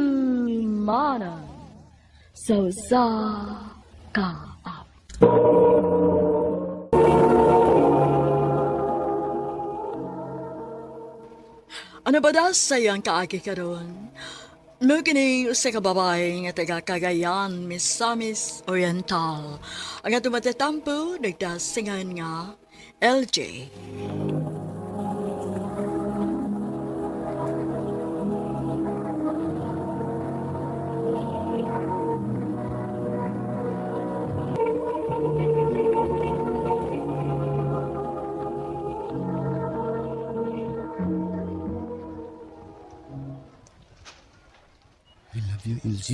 Handumanan sa usa ka Ano ba da sayang kaagi karon? Mo kini usa ka babae nga taga Cagayan, Misamis Oriental. Ang atong matatampo nagdasingan nga LJ. I love you, LG.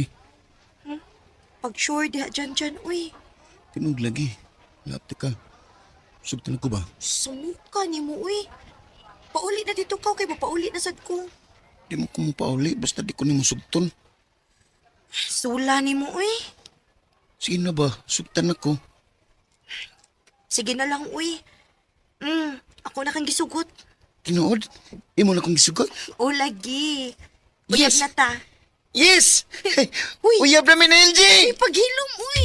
Pag sure diha dyan dyan, uy. Tinog lagi. Lapti ka. Sugtan ko ba? Sumuka ni mo, uy. Pauli na dito ka, kay pauli na sad ko. Di mo ko pauli basta di ko nimo sugton. Sula ni mo, uy. Sige na ba? Sugtan ako. Sige na lang, uy. Ako na kang gisugot. Tinuod? Imo na kong gisugot? O lagi. Uyab Yes. na ta. Yes! Uy. Uyab na mi ni LG! Uy, paghilom, uy.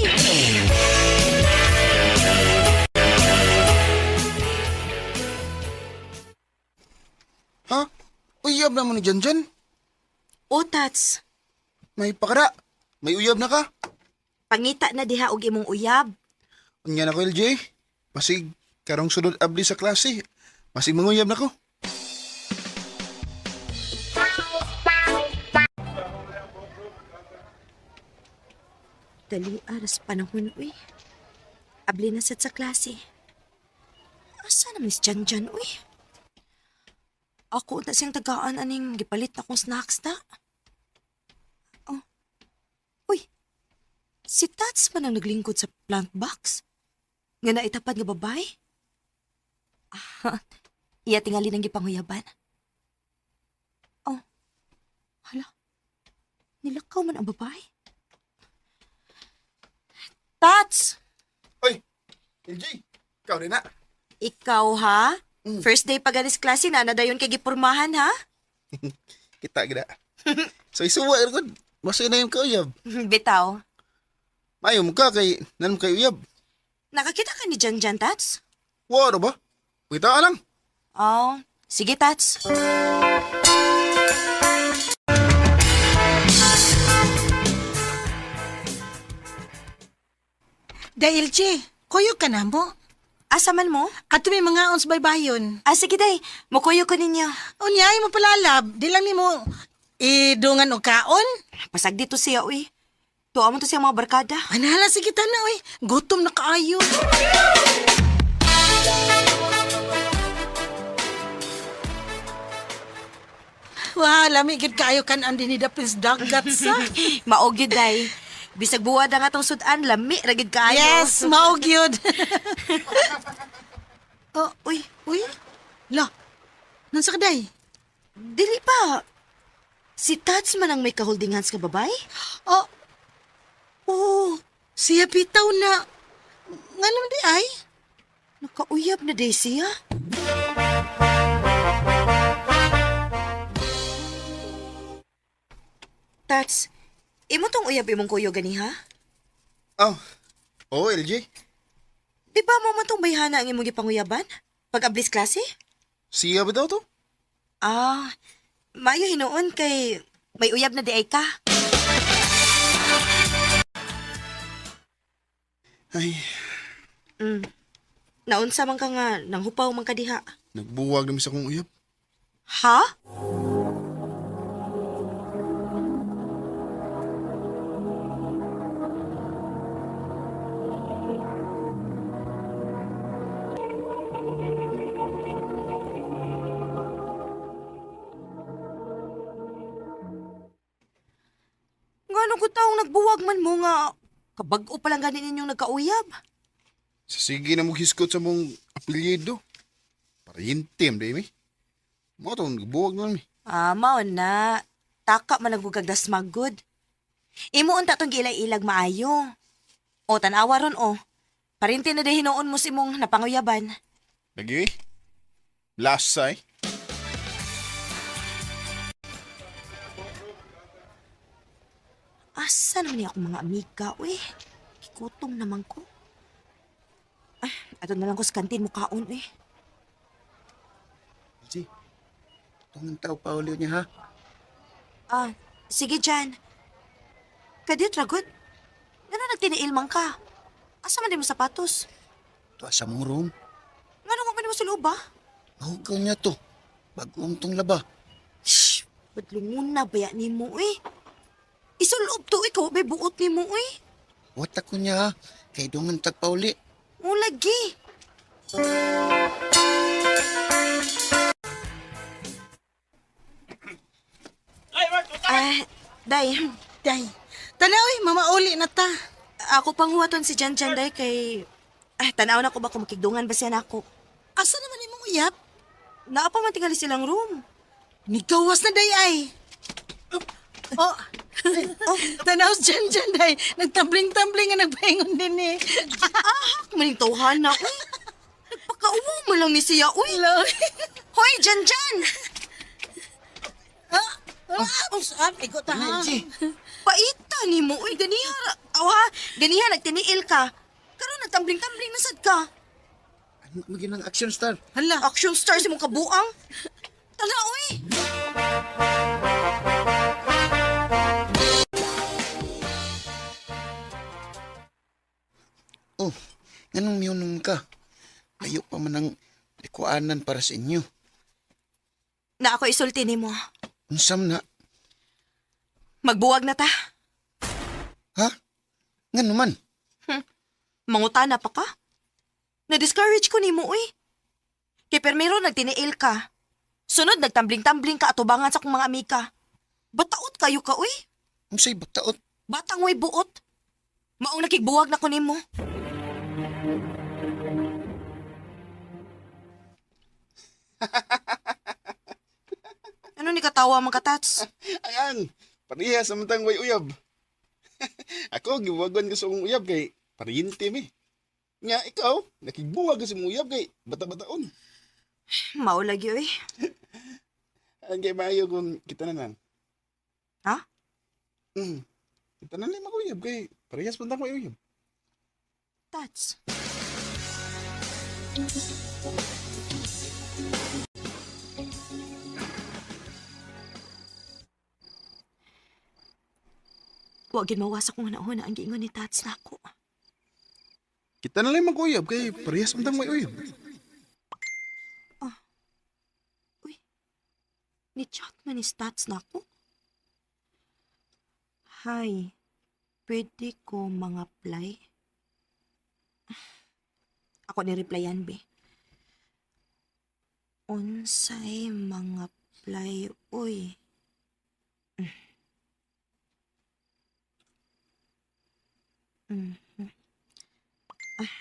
Ha? Uyab na mo ni Janjan? O, Tats. May pakara. May uyab na ka. Pangita na diha og imong uyab. Unya na ko, LJ. Masig, karong sunod abli sa klase. Masig manguyab na ko. Dali aras panahon, uy. Abli na sad sa klase. Asa naman si Janjan, uy? Ako na siyang tagaan aning gipalit na kong snacks na. Oh. Uy, si Tats man ang naglingkod sa plant box. Nga naitapad nga babae. Ah, iya tingali ng gipanguyaban. Oh, hala. Nilakaw man ang babae. Tats! Oy, LJ. Ikaw rin na. Ikaw ha? First day pa ganis klase na, nadayon kay gipurmahan ha? Kita gida. So isuwa er gud. Basta na yung kauyab. Bitaw. Mayo mo ka kay nanom kay uyab. Nakakita ka ni Janjan, Tats? Waro ba? Kita ka lang. Oh, sige, Tats. Dahil, Che, kuyo ka na mo. Asa man mo? Ato may mga ons baybayon. Ah, sige, day. Mukuyo ko ninyo. Unya, ay mo palalab. Di lang ni mo idungan o kaon. Pasag dito siya, uy. Tuwa mo to siya mga barkada. Anahala, sige ta na, uy. Gutom na kaayo. Wow, lami gid kaayo kan ang dinidapin sa dagat sa. Maog yun, day. Bisag buwad ang atong sudan, lami, ragid kaayo. Yes, maog yun. Oh, uy, Uy, la, nansa ka day? dili pa. Si Tats man ang may ka-holding hands ka babae? Oh, oh, siya bitaw na. Nga naman di ay? Nakauyab na day siya. Tats, imo tong uyab imong kuyo gani ha? Oh. Oh, LJ. Di ba mo man tong bayhana ang imong gipanguyaban? Pag ablis klase? Siya ba daw to? Ah, maayo hinuon kay may uyab na di ay ka. Ay, Naunsa man ka nga, nanghupaw man ka diha. nagbuwag naman sa akong uyab. Ha? Ngano ko taong nagbuwag man mo nga kabag-o pa lang ganin ninyong nagkauyab. Sa sige na mo hiskot sa mong apelyido. Para yintim, di mi. Mo to nagbuwag naman mi. Ah, mao na. Taka man nagugagdas magod. Imo unta tong giilay-ilag maayo. O tan-awa ron o. Parinti na di hinuon mo si imong napanguyaban. Lagi eh. Last eh. Asa naman niya akong mga amiga, uy. Kikutom naman ko. Ah, ato na lang ko sa kantin mo kaon, eh. LG, itong tao pa ulit niya ha. Ah, sige, Jan. Kadiyot, Ragod. Ngano nagtiniil man ka? Asa man di mo sapatos? Tuwa sa mong room. Ngano nga man mo sa loob, ba? Mahugaw niya to. Bagong tong laba. Shh! Badlungon na baya ni mo, eh. Isulob to, ikaw, may buot ni mo, eh. Wata ko niya ha. Kay dungan tagpauli. O, lagi. Ah, Day, Day. Tanaw oy, mamauli na ta. ako pang huwaton si Jan Jan, Day, kay... Ah, tanaw na ko ba kung makigdungan ba siya na ako. Asa naman imong uyab? Naa pa man tingali silang room. Nigawas na day ay. Oh, oh, tanaw dyan dyan day. Nagtambling-tambling nga nagpaingon din eh. Ah, maning tawhan na, uy. Nagpakauwo mo lang ni siya, uy. Hoy, Jan Jan! Ah, oh, saan? Igo ta ha. LG, Paita ni mo, uy, ganiha. Awa, ganiha, nagtiniil ka. Karon nagtambling-tambling na sad ka. ano maging ang action star? Hala. Action star si mong kabuang. Tala, uy! Oh, nganong miyunong ka? Layo pa man ang likuanan para sa inyo. Na ako isulti ni mo. Unsam na? Magbuwag na ta. Ha? Ngano man? Mangutana pa ka. Na-discourage ko ni mo, uy. Kay permero nagtiniil ka. Sunod, nagtambling-tambling ka atubangan sa akong mga amika. Bataot kayo ka, uy. Unsay bataot? Batang way buot. Maong nakigbuwag na ko nimo. Ano ni katawa mga katats? Ayan, pareha sa matang way uyab. Ako, gibuwagan ko sa akong uyab kay pariyente mi. Nga, ikaw, nakigbuwag ka sa imong uyab kay bata-bataon. Mao lagi oy. Ang kay maayo kung kita na lang. Ha? Mm. Kita na lang mag-uyab kay parehas man tang way uyab. Tats. Wa gid mawas akong hunahuna ang giingon ni Tats nako. Kita na lang mag-uyab kay parehas man tang way uyab. Uy. Ni chat man ni Stats nako. Hi. Pwede ko mga apply? Ako ni replyan be. Unsay mga apply uy. Mm. Ah,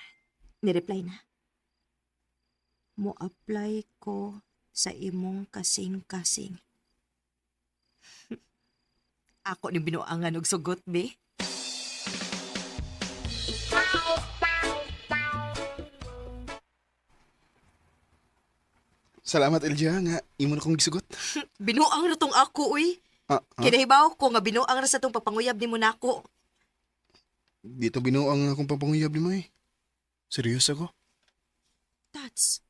ni-reply na. Mo apply ko sa imong kasing-kasing. Ako ni binuangan og sugot, be. Salamat, Elja, nga imo na kong gisugot. Binuang ra tong ako, uy. Ah, ah, Kinahibaw ko nga binuang ra sa tong pagpanguyab nimo nako. dito binuang akong papanguyab ni May. Seryoso ako. Tats.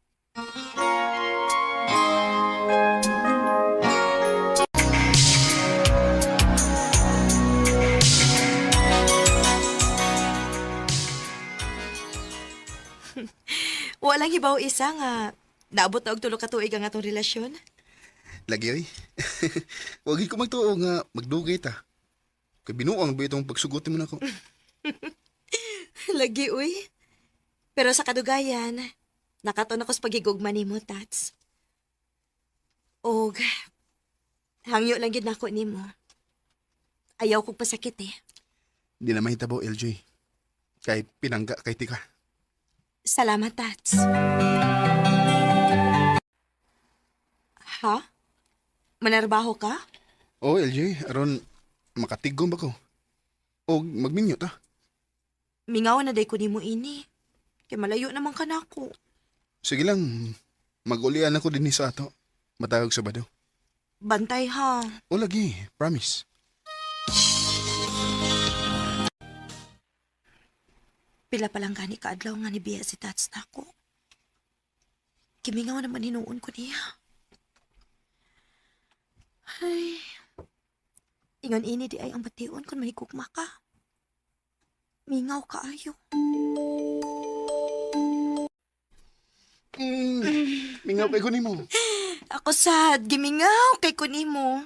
Walang hibaw isa nga naabot na og tulo ka tuig ang atong relasyon. Lagi oy. Wag ko magtuo nga magdugay ta. Kay binuang ba itong pagsugot mo nako? Lagi, uy. Pero sa kadugayan, nakatuon ako sa pagigugma nimo, Tats. Og, hangyo lang gid nako nimo. Ayaw kong pasakit eh. Di na mahitabo, LJ. Kay pinangga kay tika. Salamat, Tats. Ha? Manarbaho ka? Oh, LJ, aron makatigom ba ko? O magminyo ta. Mingaw na day ko nimo ini. Kay malayo naman ka nako. Sige lang, magulian ako din sa ato. Matawag sa bado. Bantay ha. O lagi, promise. Pila pa lang gani kaadlaw nga nibiya si Tats nako. Kimingaw naman hinuon ko niya. Ay. Ingon ini di ay ang bation kung mahigugma ka. Mingaw ka ayo. Mingaw kay ko nimo. Ako sad, gimingaw kay ko nimo.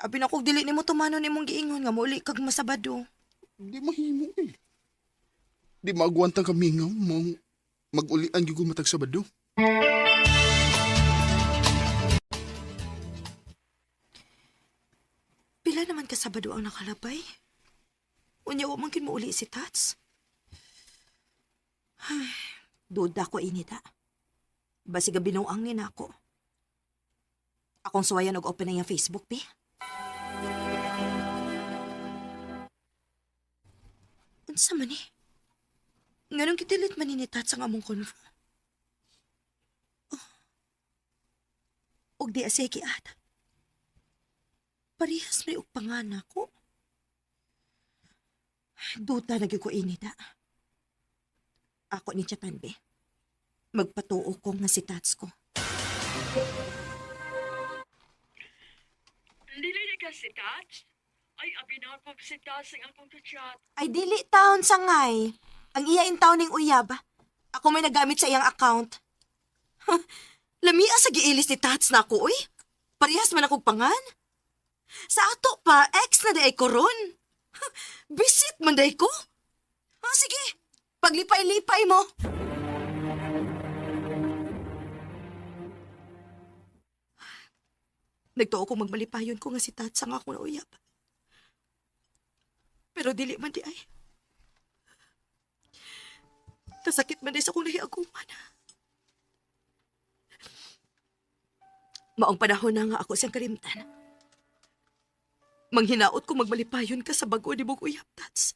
Abi na kog dili nimo tumano nimong giingon nga muuli kag masabado. Di mahimo eh. Di maagwanta ka mingaw mong magulian gyud ko matag Sabado. Pila naman ka Sabado ang nakalabay? Unya wa man kin muuli si Tats. Ay, duda ko inita. Basig binuang ni nako. Akong suwayan og open na iyang Facebook, pi. Unsa man eh? Nganong gidelete man ni Tats ang among convo? Oh. Og di asay at. Parehas may og pangana ko. Duta na gyud ko inita. Ako ni Chatanbe. Magpatuo ko nga si Tats ko. Dili na ka si Tats? Ay, abi na ako si Tats ang akong kachat. Ay dili taon sangay. Ang iya in taon ning uyab. Ako may nagamit sa iyang account. Huh, lamia sa giilis ni Tats na ako, uy. Parehas man akong pangan. Sa ato pa, ex na di ay koron. Huh, bisit man day ko. Ah, sige, paglipay-lipay mo. Nagtuo ko magmalipayon ko nga si Tats ang akong nauyab. Pero dili man di ay. Kasakit man di sa akong nahiaguman. Maong panahon na nga ako siyang kalimtan. Manghinaot ko magmalipayon ka sa bago ni mong uyab, Tats.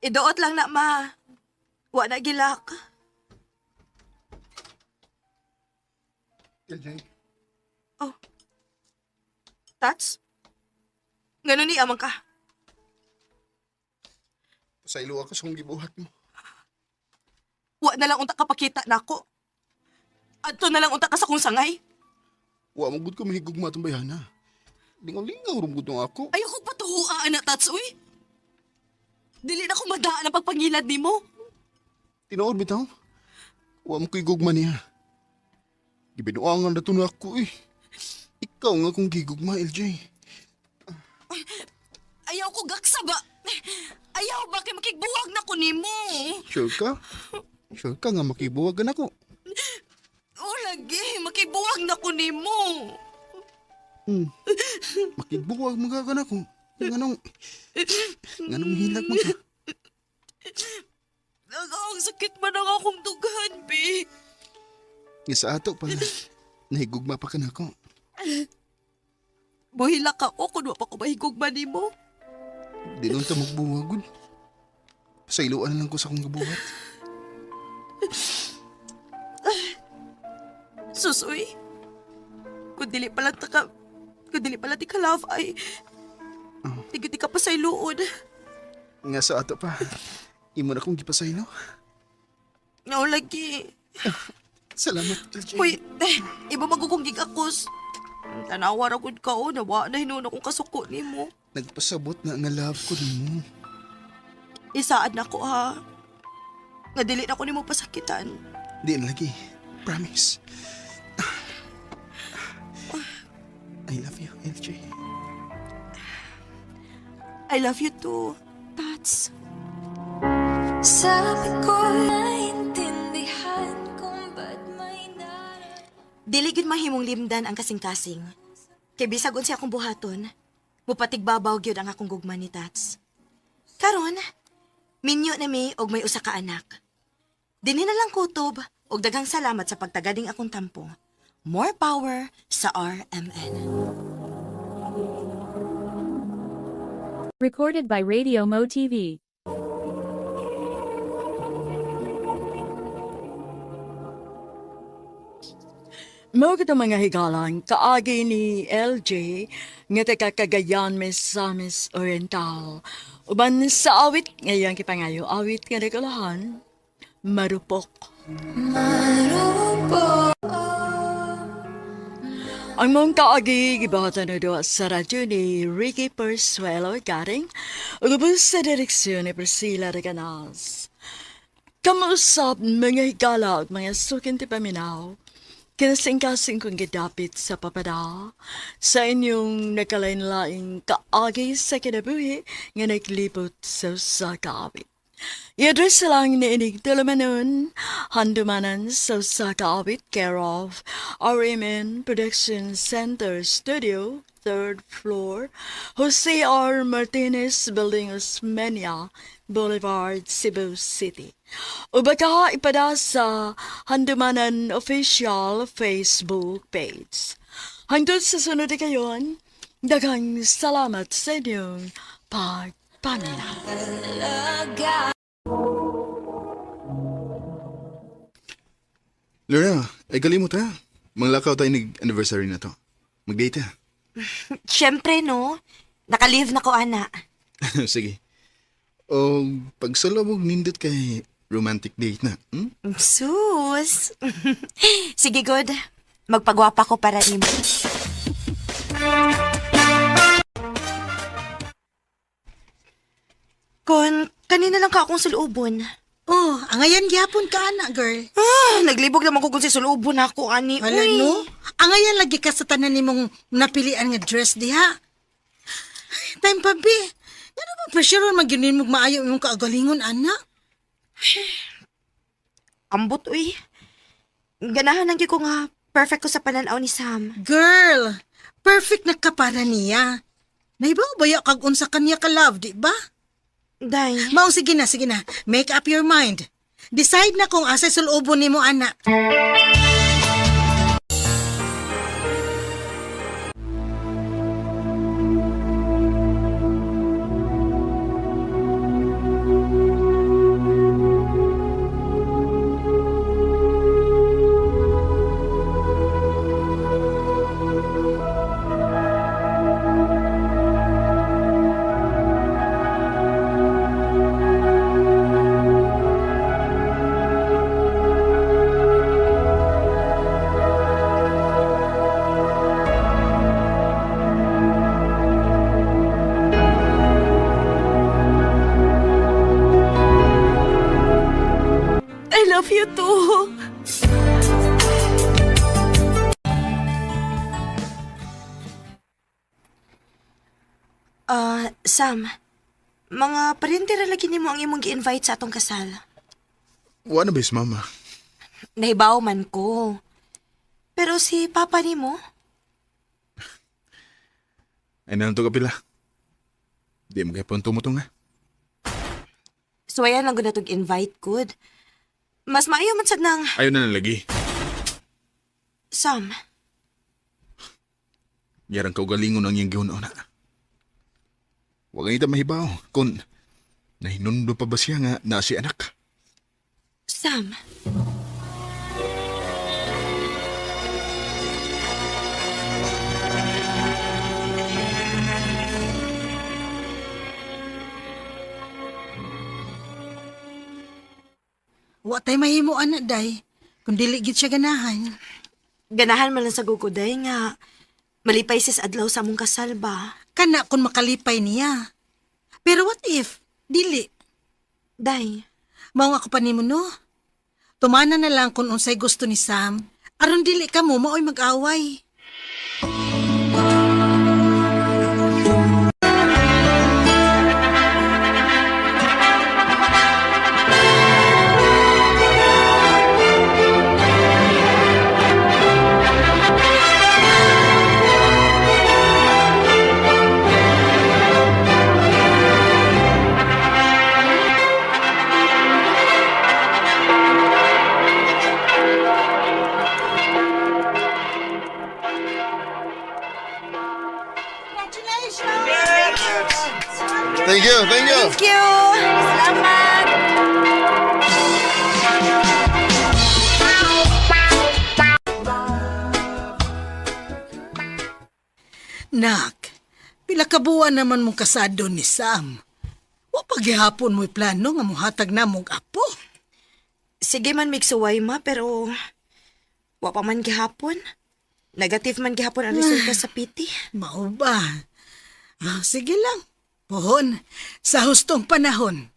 Idoot lang na, ma. Wa na gilak. LJ. Oh. Tats? Ganun ni amang ka. Pasaylo ako sa kong gibuhat mo. Wa na lang unta ka pakita nako. Adto na lang unta ka sa kong sangay. Wa mo gud ko mahigugma atong bayhana. Lingaw-lingaw rum gud ako. Ayoko patuhuaan na, Tats, uy. Dili na ko madaan ang pagpangilad nimo. Tinuod bitaw. Wa mo ko'y gugma niya. Gibinuangan na to na ako eh. Ikaw nga kung gigugma, LJ. Ayaw ko gaksa ba? Ayaw ba kay makigbuwag na ko nimo? Sure ka? Sure ka nga makibuwagan ako. O lagi, makibuwag na ko nimo. Makibuwag magagan ako. Nganong nganong hilak man ka? Ang sakit man ang akong dughan, bi. Nga sa ato pala. Nahigugma pa ka na ako. Buhila ka o kung wa pa ko mahigugma nimo. Di nun ta magbuwagod. Pasayloan na lang ko sa akong gabuhat. Susoy. Kung dili pala ta ka, kung dili pala ti ka love ay, tigiti ka pa sa iluod. Nga sa ato pa. Imo na kong gipasaylo. No, lagi. Salamat, LJ. Uy, eh, iba magugong gigakos. Tanawa ra gud ka o, nawa na hinuon akong kasuko nimo. Nagpasabot na nga love ko nimo. Isaad na ko ha. Nga dili na ko nimo pasakitan. Di na lagi. Promise. I love you, LJ. I love you too, Tats. Sabi ko naintindihan kung ba't may darating. Dili gyud mahimong limdan ang kasing-kasing. Kay bisag unsa akong buhaton, mupatigbabaw gyud ang akong gugma ni Tats. Karon, minyo na mi og may usa ka anak. Dinhi na lang kutob og daghang salamat sa pagtagading akong tampo. More power sa RMN. Recorded by Radio Mo TV. Mao kita mga higalang kaagi ni LJ nga taga Cagayan, Misamis Oriental. Uban sa awit ngayang kipangayo awit nga nagulahan, Marupok. Marupok. Ang mong kaagi gibahatan na doon sa radyo ni Ricky Persuelo Garing ug ubos sa direksyon ni Priscilla Reganas. Kamuusap mga higala ug mga sukin ti paminaw. Kinasingkasing kong gidapit sa papada sa inyong nagkalain-laing kaagi sa kinabuhi nga naglibot sa usa ka awit. I-address lang ni Inig Tulumanon, Handumanan sa usa ka awit, care of RMN Production Center Studio, 3rd floor, Jose R. Martinez Building, Osmeña Boulevard, Cebu City. O baka ipada sa Handumanan Official Facebook page. Hangtod sa sunod na kayon, daghang salamat sa inyong pagpaminaw. Lorna, ay kalimot ha. Manglakaw tayo nag-anniversary na to. Mag-date ha. Siyempre, no? Naka-leave na ko, ana. Sige. O pagsulabog nindot kay romantic date na. Sus! Sige, good. Magpagwapa ko para nimo. Kon, kanina lang ka akong sulubon. Oh, angayan gyapon ka ana, girl. Ah, naglibog naman ko kung si sulubon ako, ani. Wala Uy. no. Angayan lagi ka sa tanan nimong napilian nga dress diha. Ay, time pa bi. Ngano ba pressure man gyud nimo maayo imong kaagalingon ana? Ambot, uy. Ganahan lang gyud ko nga perfect ko sa pananaw ni Sam. Girl, perfect na ka para niya. Naibaw ba ya kag unsa kaniya ka love, di ba? Day. Mao sige na, sige na. Make up your mind. Decide na kung asay sulubon nimo ana. I love you too. Ah, Sam. Mga parente ra lagi nimo ang imong gi-invite sa atong kasal. Wala ba is mama? Nahibaw man ko. Pero si papa nimo, Ay nalang to kapila. Di mo kaya tumutong ha. suwayan lang gud natong invite good. Mas maayo man sad nang Ayaw na lang lagi. Sam. Yarang kaugalingon ang iyang gihuna na. Huwag ang ita mahibaw kung nahinundo pa ba siya nga na si anak. Sam. Wa tay mahimo ana day. Kung dili gid siya ganahan. Ganahan man lang sa guguday nga malipay sis adlaw sa among kasal ba. Kana kung makalipay niya. Pero what if dili? Day. Mao nga ko pa nimo no. Tumana na lang kung unsay gusto ni Sam. Aron dili ka mo maoy mag-away. Thank you, thank you. Thank you. Salamat. Nak, pila ka buwan naman mong kasado ni Sam. Wa paghihapon mo'y plano nga muhatag na mong apo. Sige man migsuway ma, pero wa pa man gihapon. Negative man gihapon ang resulta sa PT. Mao ba? Ah, sige lang. Pohon, sa hustong panahon,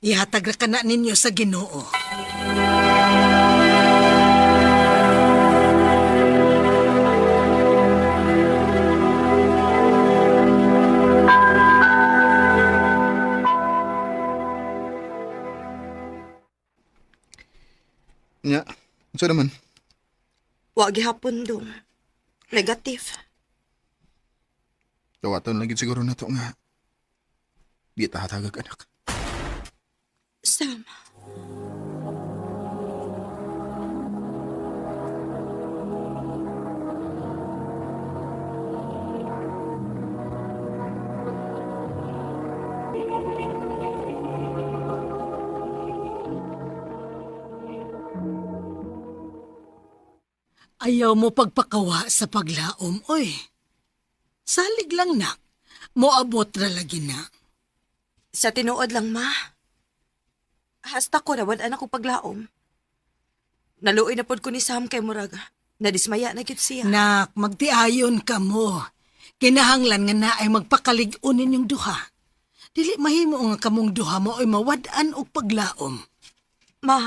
ihatag ra ka na ninyo sa Ginoo. Nya, unsa naman? Wa gihapon dong. Negative. Tawaton lang gid siguro na to nga. Di ta hatagag anak. Sam. Ayaw mo pagpakawa sa paglaom, oy. Salig lang, nak. Moabot ra lagi na. Sa tinuod lang ma. Hasta ko nawad-an ako paglaom. Naluoy na pod ko ni Sam kay murag. Nadismaya na gyud siya. Nak, magtiayon ka mo. Kinahanglan nga na ay magpakalig-on ninyong duha. Dili mahimo nga kamong duha mo ay mawad-an og paglaom. Ma.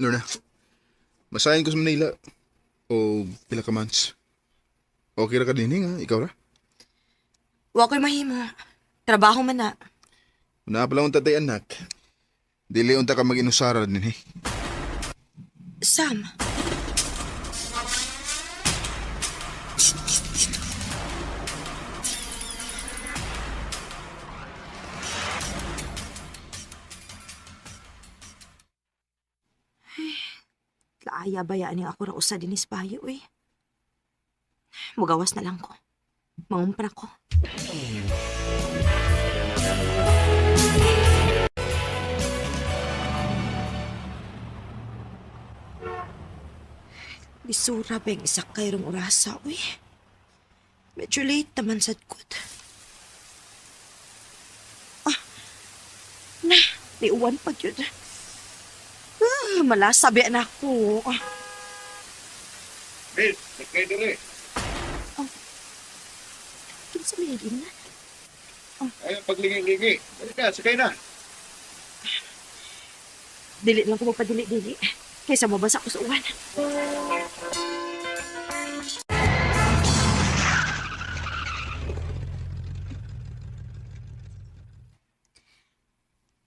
Lorna, masahin ko sa Manila. O pila ka months. Okay ra ka dinhi nga, ikaw ra. Wa ko'y mahimo. Trabaho man na. Una pa lang unta tay anak. Dili unta ka mag-inusara dinhi. Sam. Ay, laaya bayaan niya ako ra usa dinis bayo eh. Mugawas na lang ko. Mangumpra ko. Lisura ba yung isa kayrong orasa, uy? Medyo late naman sad kod. Ah, na, may uwan pa yun. Ah, malasa ba na ako. Ah, Miss, sakay dire. kinsa may na? Ay, paglingi-lingi. Dali na, sakay na. Dili lang ko magpadili-dili. Kaysa mabasa ko sa uwan.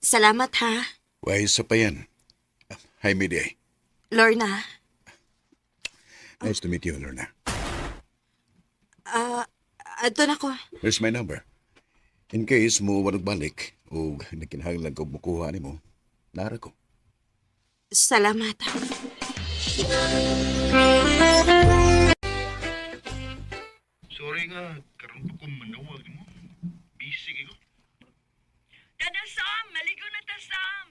Salamat ha, Why, isa pa yan. Hi, Midday. Lorna. Nice to meet you, Lorna. Ah, adto na ko. Here's my number. In case mo walang balik o nagkinahanglan ko mukuha nimo, nara ko. Salamat. Sorry nga, karon pa ko manawag mo. Busy ko. Tada Sam, maligo na ta Sam.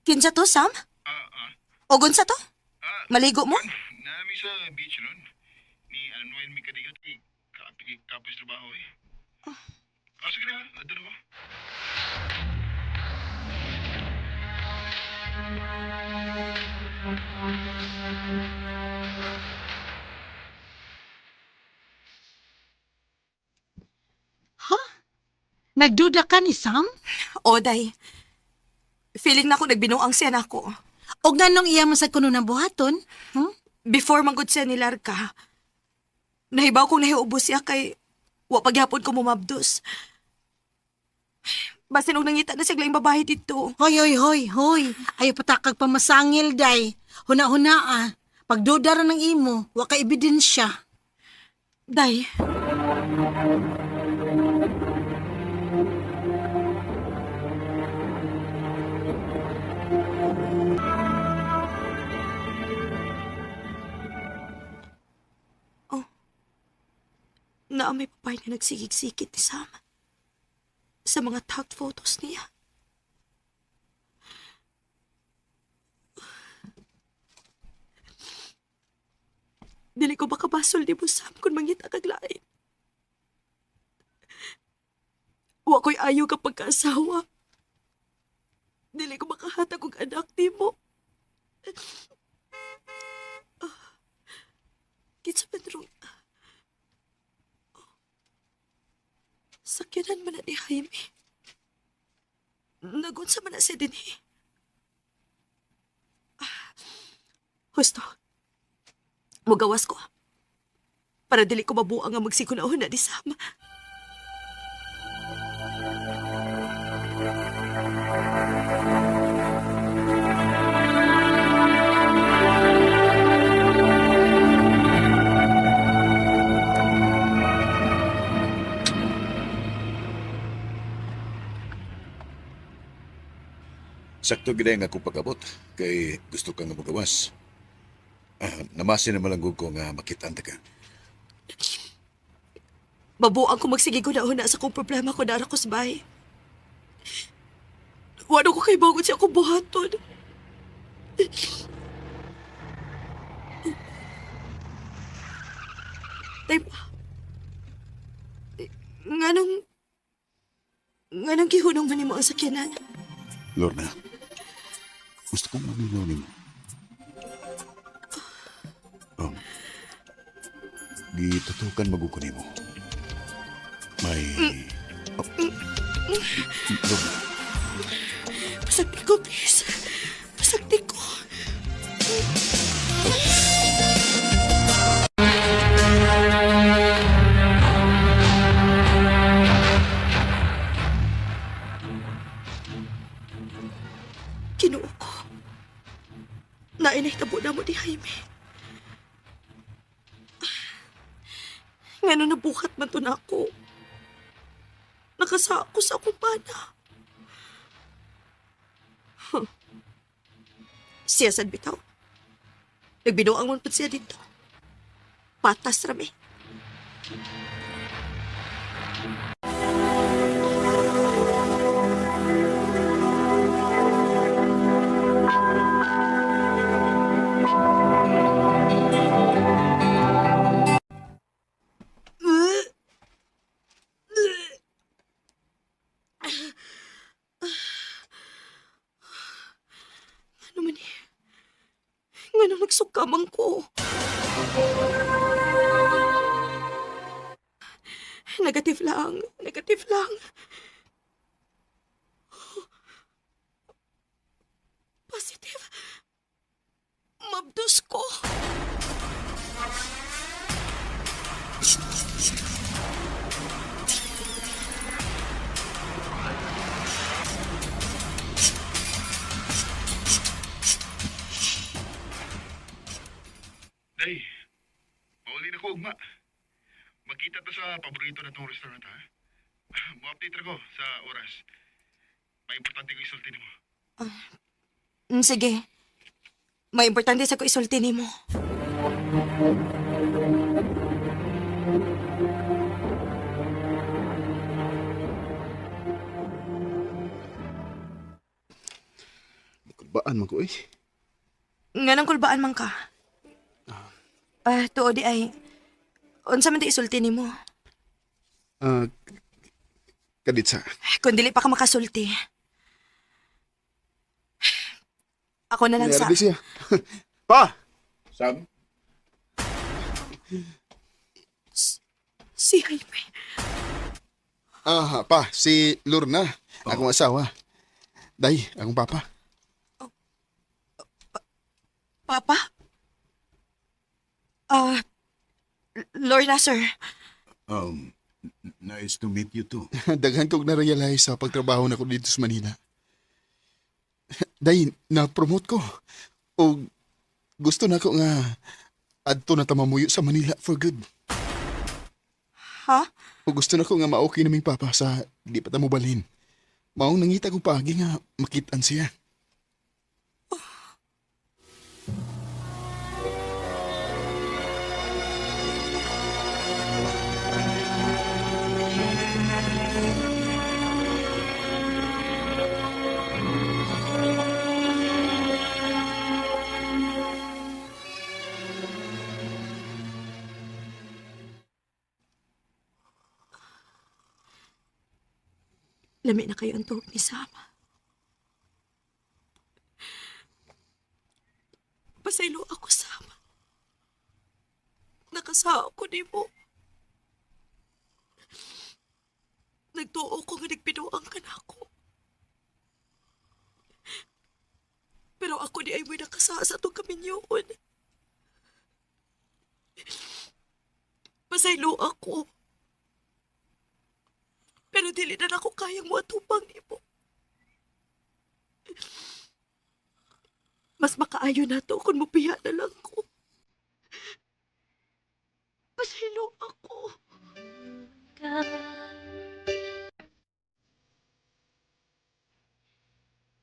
Kinsa to, Sam? O sa to? Maligo mo? Nami sa beach ron. Ni Anuel mi kadigot kay kaapig tapos trabaho eh. Ah, sige na, adto na ko. Nagduda ka ni Sam? O, day. Feeling na ako nagbinuang siya na ako. O nganong iya man sa kuno ng buhaton? Hmm? Before manggod siya ni Larka, nahibaw kong nahiubos siya kay wa pagyapon ko mumabdos. Basin og nangita na siya laing babae dito. Hoy, hoy, hoy, hoy. Ayaw patakag pamasangil, day. Huna-huna ah. Pagduda ra ng imo, wa ka ebidensya. Day. Oh. Na may babae nga nagsigig-sigit ni Sam sa mga tagged photos niya. Dili ko makabasol ni mo, Sam, kung mangita kag lain. Wa ko'y ayaw kapag kaasawa. Dili ko makahatag og anak nimo. Kinsa man rong... Sakyanan man na ni Jaime. Nagunsa man na siya dinhi. Husto. Mugawas ko. Para dili ko mabuang nga magsikunahon na ni Sam. Sakto gid nga akong pag-abot kay gusto ka nga magawas. Namasi na malanggog ko nga makita ta ka. Mabuang ko magsige na sa kong problema ko nara ko sa bahay. Wano ko kay bagot siya akong buhaton. Tay pa. Nganong gihunong man nimo ang sakyanan? Lorna, gusto kong maminaw nimo. Gitutukan maguko nimo. May... Oh. Lorna, Pasagdi ko, please. Pasagdi ko. Kinuo ko. Nainay tabo na mo ni Jaime. Ngano nabukat man to na ako. Nakasako sa akong pana. Huh. Siya sad bitaw. Nagbinuang man pud siya dito. Patas rami. Ano man eh? Nga nagsukamang ko. Negative lang. Negative lang. Positive. Mabdos ko. Day, mauli na ko ugma. Magkita ta sa paborito na tong restaurant, ha? Mo-update ra ko sa oras. May importante ko isulti nimo. Sige. May importante sa ko isulti nimo. Kulbaan man ko, eh. Nga nang kulbaan man ka. Tuo di ay. Unsa man di isulti nimo? Kaditsa. Kung dili pa ka makasulti. Ako na lang sa... Nervous siya. Pa! Sam? Si Jaime. Pa, si Lorna, akong asawa. Day, akong papa. Papa? Lorna, sir. Nice to meet you too. Daghan kog na-realize sa pagtrabaho nako dito sa Manila. Day, na-promote ko. O gusto nako nga adto na ta mamuyo sa Manila for good. Ha? O gusto nako nga ma-okay naming papa sa di pa ta mobalhin. Maong nangita kong paagi nga makit-an siya. Lami na kayo ang tuhog ni Sama. Pasaylo ako, Sama. Nakasao ko ni mo. Nagtuo ko nga nagbinuang ka na ako. Pero ako di ay mo'y nakasaa sa itong kaminyoon. Pasaylo ako. Pero dili na nako kayang moatubang nimo. Mas makaayo na to kung mupiya na lang ko. Pasaylo ako.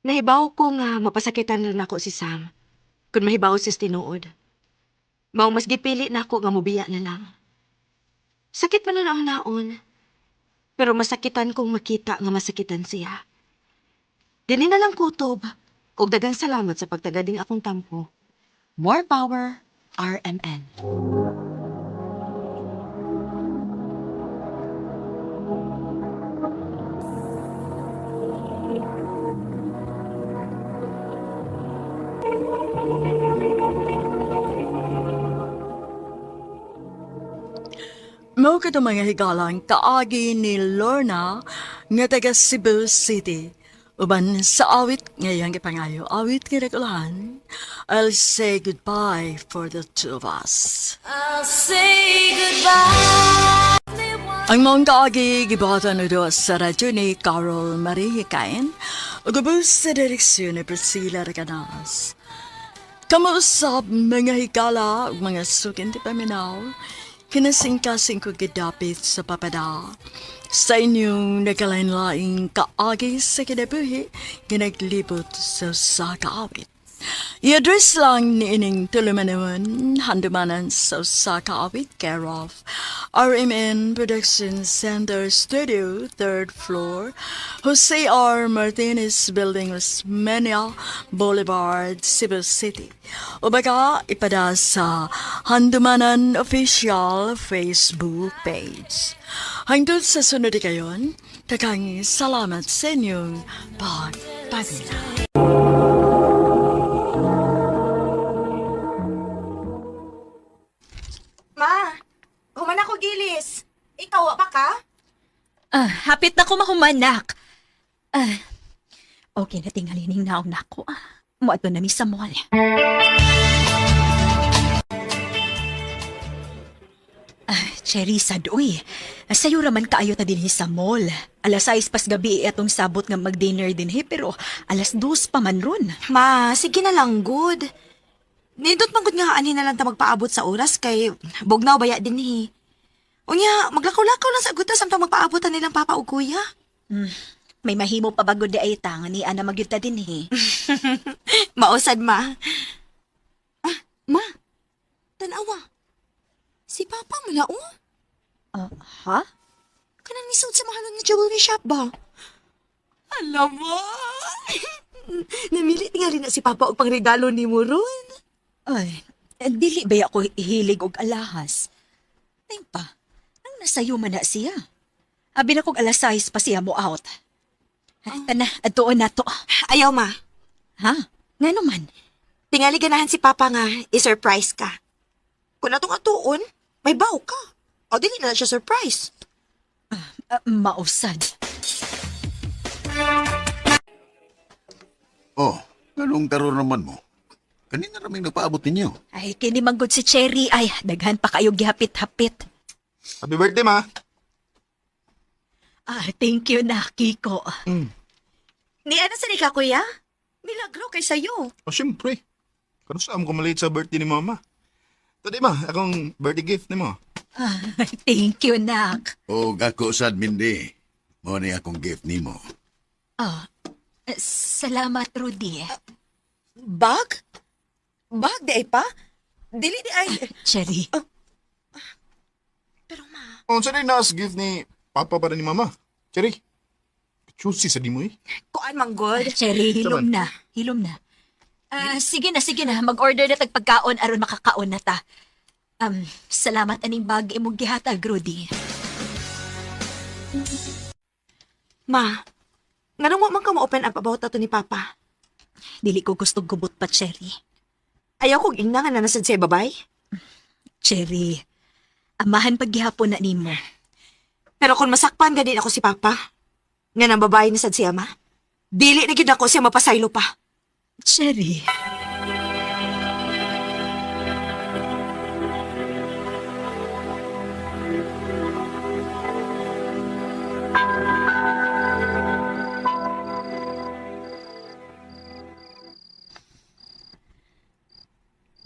Nahibaw ko nga mapasakitan na nako si Sam. Kung mahibaw si tinuod. Mao mas gipili na ako nga mubiya na lang. Sakit man na ang naon. Pero masakitan kong makita nga masakitan siya. Dini na lang kutob. Ug daghang salamat sa pagtagading akong tampo. More power, RMN. Mao kato mga higalang kaagi ni Lorna nga taga Cebu City. Uban sa awit ngayang gipangayo, awit nga nagulahan, I'll say goodbye for the two of us. I'll say goodbye. Ang maong kaagi gibuhatan udo sa radyo ni Carol Marie Hikain ug ubos sa direksyon ni Priscilla Recanas. Kamuusap mga higala ug mga sukin ti paminaw, kinasingkasing ko gidapit sa papada. Sa inyong nagkalain-laing kaagi sa kinabuhi, ginaglibot sa usa ka awit. I-address lang ni ining tulumanon, handumanan sa usa ka awit, care of RMN Production Center Studio, 3rd floor, Jose R. Martinez Building, Osmeña Boulevard, Cebu City. O baka ipada sa Handumanan Official Facebook page. Hangtod sa sunod kayon, takang salamat sa inyong pagpamilya. Ma, human ako gilis. Ikaw pa ka? Ah, hapit na ko mahumanak. Ah, okay na tingalining naong nako. Ah. Muadto na mi sa mall. Ah, Cherry, sadoy. Sayo raman kaayo ta dinhi sa mall. Alas 6 pas gabi atong sabot nga mag-dinner dinhi pero alas 2 pa man ron. Ma, sige na lang, good. Nindot man gud nga ani na lang ta magpaabot sa oras kay bugnaw baya dinhi. Unya, maglakaw-lakaw lang sa guta samtang magpaabot ta nilang papa ug kuya. May mahimo pa bagod di ay tanga ni ana magyud ta dinhi. Mausad, ma. Ah, ma. Tanawa. Si papa mo na, oh. Ah, ha? Kanang nisuot sa mahalon nga jewelry shop ba? Alam mo. Namili nga rin na si papa og pangregalo ni mo ron. Ay, dili ba ako hilig og alahas? Ayun pa, ang nasayo man na siya. Abi na kog alas 6 pa siya mo out. Tana, adtuon na to. Ayaw, ma. Ha? Ngano man? Tingali ganahan si Papa nga, i-surprise ka. Kung atong atuon, may baw ka. O dili na siya surprise. Ah, mausad. Oh, ganong karon naman mo. Kanina raming nagpaabot ninyo. Ay, kini manggod si Cherry. Ay, daghan pa kayo gihapit-hapit. Happy birthday, ma. Ah, thank you na, Kiko. Ni ano sa ka, kuya? Milagro kay sayo. O, siyempre. Kano saan ko malate sa birthday ni mama? Tadi, ma, akong birthday gift ni mo. Ah, thank you, nak. O gako sad Mindy. Mo ni akong gift nimo. Ah, salamat, Rudy. Bag? Bag di ay pa? Dili di ay. Cherry. Pero ma, O, sa nas gift ni papa para ni mama. Cherry, choosy sa di mo eh. kuan man god. Cherry, hilom Saman. na. Hilom na. Ah, sige na, sige na. Mag-order na tag pagkaon aron makakaon na ta. Salamat aning bag imong gihatag, Rudy. Ma, Nganong wa man ka mo-open up about ato ni Papa? Dili ko gusto gubot pa, Cherry. Ayaw kong ingna nga na nasad siya babay. Cherry, amahan paghihapon na nimo. Pero kung masakpan ganin ako si Papa, nga nang babae na sad siya ma, dili na gid ako siya mapasaylo pa. Cherry.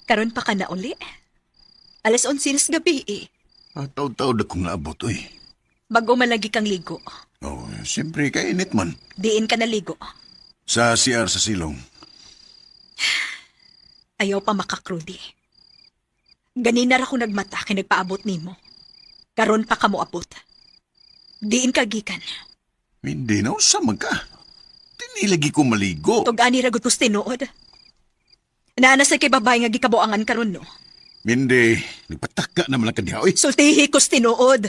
Karon pa ka na uli. 11:00 na sa gabi eh. Ah, taod-taod akong naabot, uy. Bago malagi kang ligo. Oh, siyempre, kainit man. Diin ka naligo. Sa CR sa silong. Ayaw pa makakrudi. Ganina ra ko nagmata kay nagpaabot nimo. Karon pa ka moabot. Diin ka gikan. Hindi na, usa man ka. Tinilagi ko maligo. Tug-ani ra gud kos tinuod. Naa na sa kay babae nga gikabuangan karon no. Hindi, nagpataka naman lang kaniya, uy. Sultihi kos tinuod.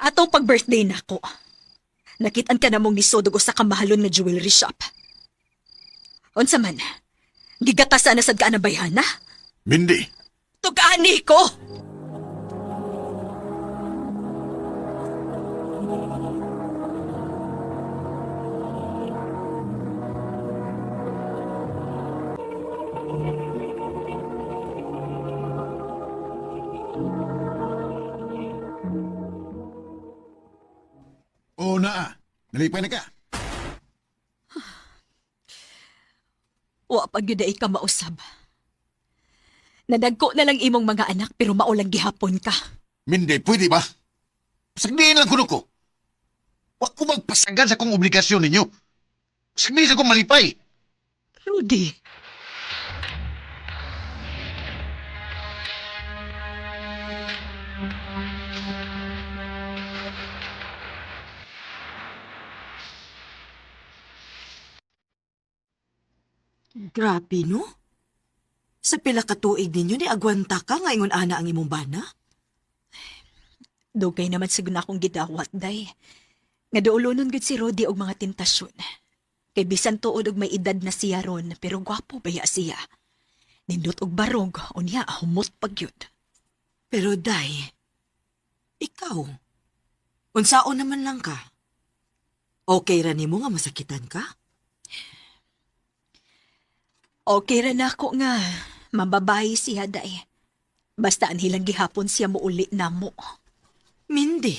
Atong pag-birthday nako. Nakitaan ka namong nisod og usa ka mahalon nga jewelry shop. Unsa man? Gigatasan na sad ka na bayhana? Mindy, Tug-ani ko! Oo na, nalipay na ka. Wa pa gyud ay ka mausab. Nadagko na lang imong mga anak pero maulang gihapon ka. Mindy, pwede ba? Pasagdiin lang kuno ko. Wa ko magpasagan sa kong obligasyon ninyo. Pasagdiin sa kong malipay. Rudy. Grabe, no? Sa pila ka tuig ninyo ni agwanta ka nga ingon ana ang imong bana? Dugay naman siguro na akong gidawat, day. Nga duolonon gud si Rudy og mga tentasyon. Kay bisan tuod og may edad na siya ron, pero gwapo baya siya. Nindot og barog, unya humot pag yun. Pero day, ikaw, unsaon naman lang ka? Okay ra nimo nga masakitan ka? Okay ra na ako nga, mababae siya, day. Basta anhilang gihapon siya muuli na mo. Mindy.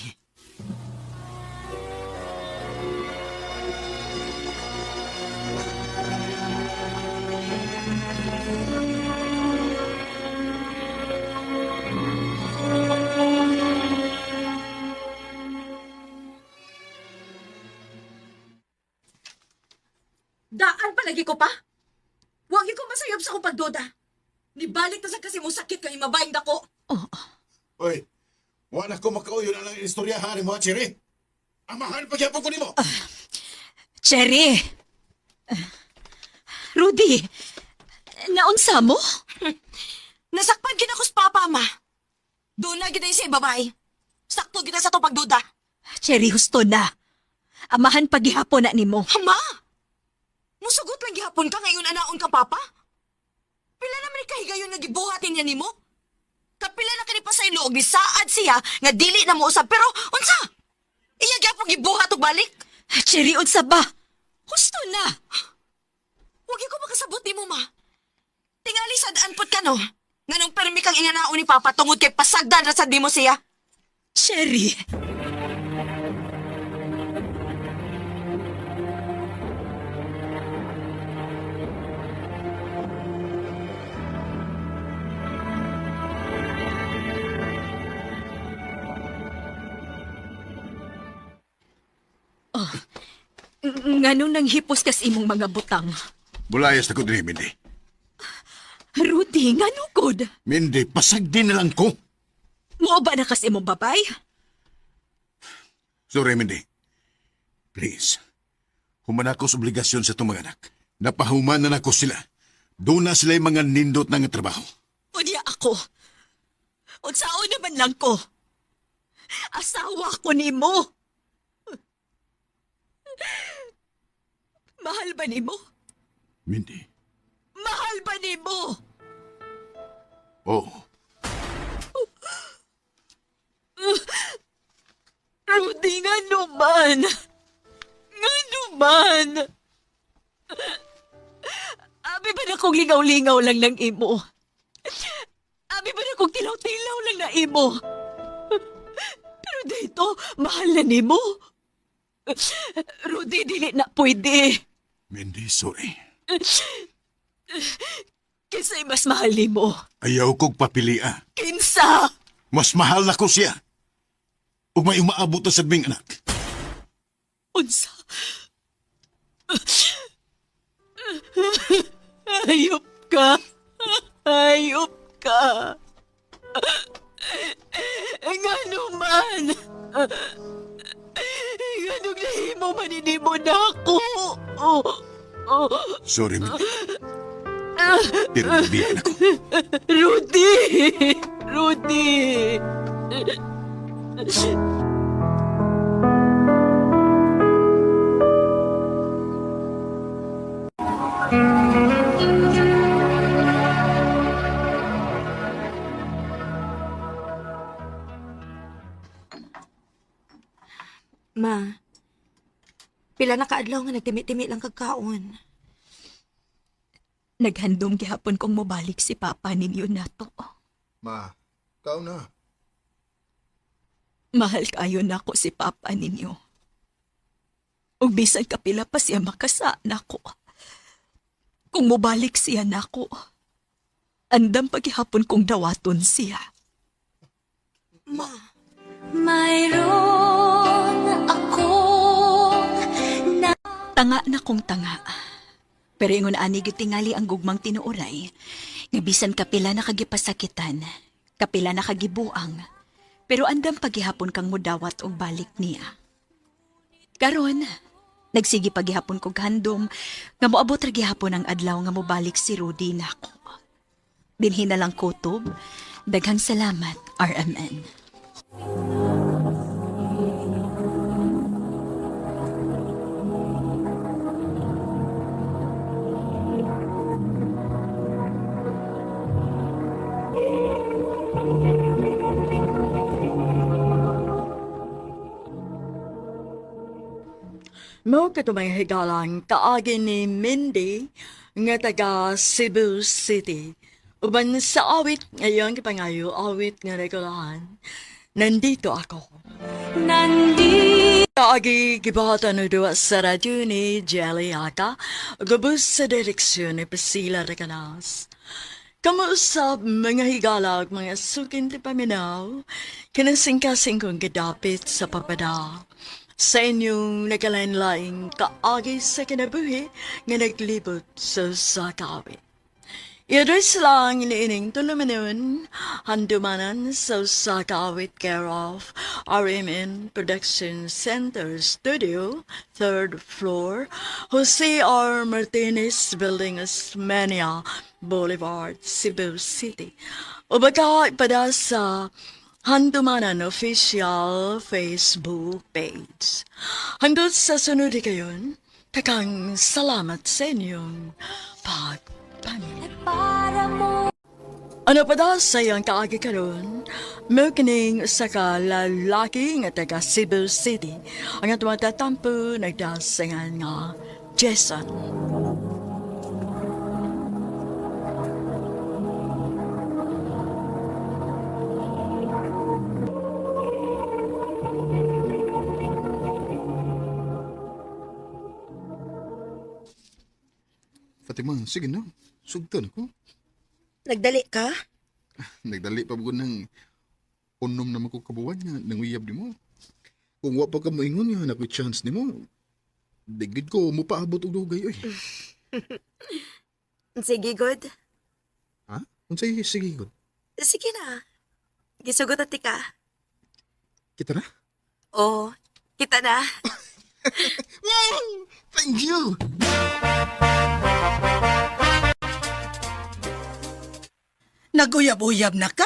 Daan palagi ko pa. Huwag ko masayop sa akong pagduda. Nibalik na sa kasi mo sakit kang imabayang dako. Oh, Oy, wala ko makauyo na lang istoryahan ni mo, Cherry. Amahan pagyapon ko nimo. Cherry! Rudy! Naunsa mo? Nasakpan gid ako sa papa, ma. Doon na gid sa babae. Sakto gid sa to pagduda. Cherry, husto na. Amahan paghihapon na nimo. Ama! Musugot lang gihapon ka ngayon anaon ka, papa? Pila naman ni kahigayon nga gibuhat niya nimo? Kapila na kini pa sa iloog ni saad siya nga dili na mo usab pero unsa? Iya gyapon gibuhat og balik? Cherry, unsa ba? Husto na. Wag ko makasabot nimo, ma. Tingali sa daan pud ka no. Nganong permi kang inganaon ni papa tungod kay pasagdan ra sad nimo siya. Cherry! Oh, nganong nanghipos kas imong mga butang? Bulayas na ko dinhi, Mindy. Rudy, ngano gud? Mindy, pasagdi na lang ko. Mo ba na kas imong babay? Sorry, Mindy. Please. Human ako sa obligasyon sa itong mga anak. Napahuman na nako sila. Doon na sila yung mga nindot na nga trabaho. Unya ako. Unsaon naman lang ko. Asawa ko nimo. Mahal ba nimo? Mindy. Mahal ba nimo? Oo. Rudy, nga naman. Nga naman. Abi ba na kong lingaw-lingaw lang ng imo? Abi ba na kong tilaw-tilaw lang na imo? Pero dito, mahal na nimo. Rudy, dili na pwede. Mindy, sorry. Kinsa'y mas mahal nimo. Ayaw kog papilia. Kinsa! Mas mahal na ko siya. Ug may umaabot na sa ming anak. Unsa? Ayop ka. Ayop ka. Nga naman. Nga nung nahimo maninimo na ako. Sorry, Mindy. Pero nabiyan ako. Rudy! Rudy! Ma, pila na kaadlaw nga nagtimi-timi lang kagkaon. Naghandom gihapon kong mobalik si Papa ninyo nato. Ma, kao na. Mahal kayo nako si Papa ninyo. Ug bisan kapila pa siya makasa nako. Kung mobalik siya nako, andam paghihapon kong dawaton siya. Ma, Mayroon akong na Tanga na kong tanga. Pero ingon ani gyud tingali ang gugmang tinuoray. Nga bisan kapila nakagipasakitan, kapila nakagibuang. Pero andam paghihapon kang mudawat og balik niya. Karon, nagsige paghihapon kog handom nga moabot ra gihapon ang adlaw nga mobalik si Rudy nako. Dinhi na lang kutob. Daghang salamat, RMN. Mao kato mga higalang kaagi ni Mindy nga taga Cebu City. Uban sa awit ngayon kipangayo awit nga regulahan. Nandito ako. Nandito Kaagi gibuhatan og duwa sa radyo ni Jelly Aka, gubos sa direksyon ni Priscilla Recanas. Kamuusap mga higala ug mga sukin ti paminaw, kinasingkasing kong gidapit sa papada. Sa inyong nagkalain-laing kaagi sa kinabuhi nga naglibot sa usa ka awit. I-address lang iniining tulumanon, handumanan sa usa ka awit care of RMN Production Center Studio, third floor, Jose R. Martinez Building, Osmeña Boulevard, Cebu City. O baka ipada sa Handumanan Official Facebook page. Hanggang sa sunod kayon, takang salamat sa inyong pagpaminaw. para mo. Ano pa daw sa iyang kaagi karon? Mao kining usa ka lalaki nga taga Cebu City. Ang atong tatampo nagdasingan nga Jason. Fatima, sige na. Sugtan ako. Nagdali ka? Nagdali pa ko ng unom na ko kabuwan nga nanguyab nimo. Kung wa pa ka moingon nga nakoy chance nimo. Digid ko mo paabot og dugay oy. Sige, good. Ha? Unsay sige gud? Sige na. Gisugot ati ka. Kita na? Oo, kita na. Wow! Thank you. Naguyab-uyab na ka.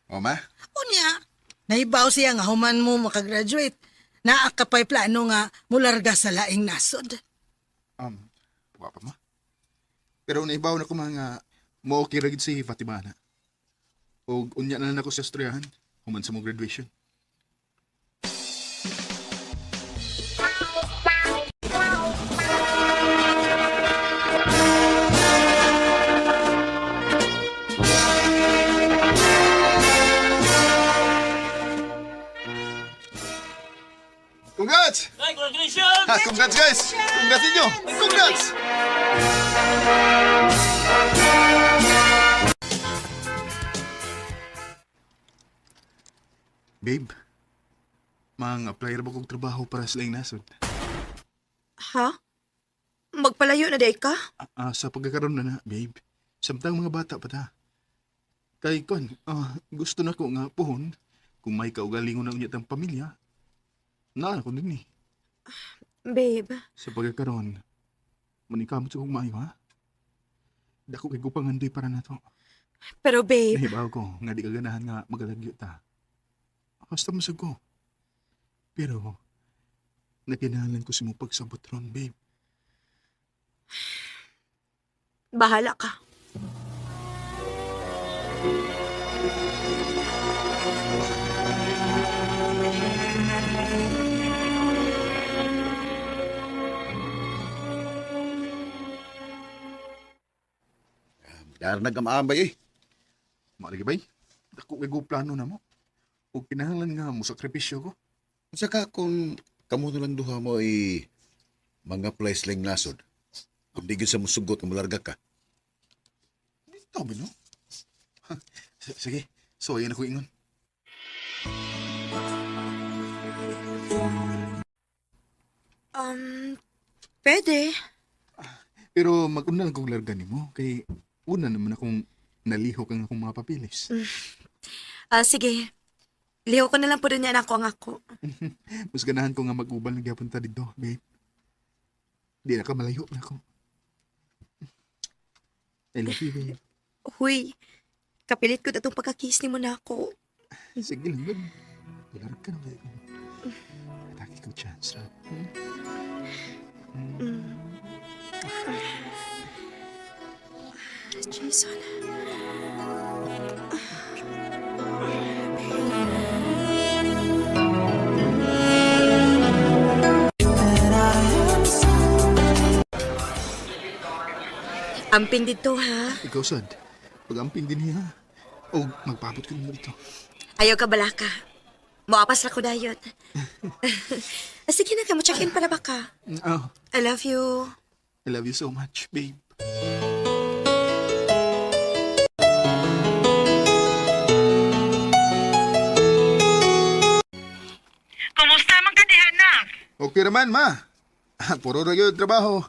O ma, Unya, nahibaw siya nga human mo makagraduate. Naa ka pa'y plano nga mularga sa laing nasod. Um, wa pa ma. Pero naibaw na ko mga mo okay ra gid si Fatima na. Og unya na lang ako sa istoryahan human sa mo graduation. Congrats! Ay, congratulations! Ha, congrats guys! Congrats inyo! Congrats! Babe, mang apply ra ba kog trabaho para sa laing nasod? Ha? Magpalayo na day ka? Sa pagkakaroon na na, babe. Samtang mga bata pa ta. Kay kon, gusto na ko nga puhon kung may kaugalingon na unya tang pamilya. Naa ko din eh. Babe, Sa pagkakaroon, manikamot sa kong maayo ha. Dako kay gupangandoy para nato. pero babe, Nahibaw ko nga di ka ganahan nga magalagyo ta. Basta masag ko. Pero, nakinahanglan ko sa mong pagsabot ron, babe. bahala ka. Dar nagamaambay eh. Maari bay? Dako kay plano na mo. O kinahanglan nga mo sakripisyo ko. Saka kung kamo na lang duha mo ay mga apply sa laing nasod. Kung di gyud sa musugot nga mularga ka. Dito ba no? Sige, so ayan ako ingon. Um, pwede. Pero mag-una lang kong larga nimo kay una naman akong nalihok ang akong mga papilis. Ah, sige. Liho ko na lang po rin yan ako ang ako. Mas ganahan ko nga mag-ubal na gyapon ta didto, babe. Di na ka malayo na ako. I love you, babe. Huy, kapilit ko na itong pagkakiss ni mo na ako. Sige lang, babe. Larga ka na, babe. Atake ko chance, ha? Hmm? Mm. Jason. Amping dito, ha? Ikaw, sad. Pag-amping din niya. O magpabot ko nimo dito. Ayaw ka balaka. Moapas ra ko dayon. Sige na ka, mo check-in para baka. Oh, I love you. I love you so much, babe. Kumusta man ka diha, anak? Okay raman, ma. Puro ra gyud trabaho.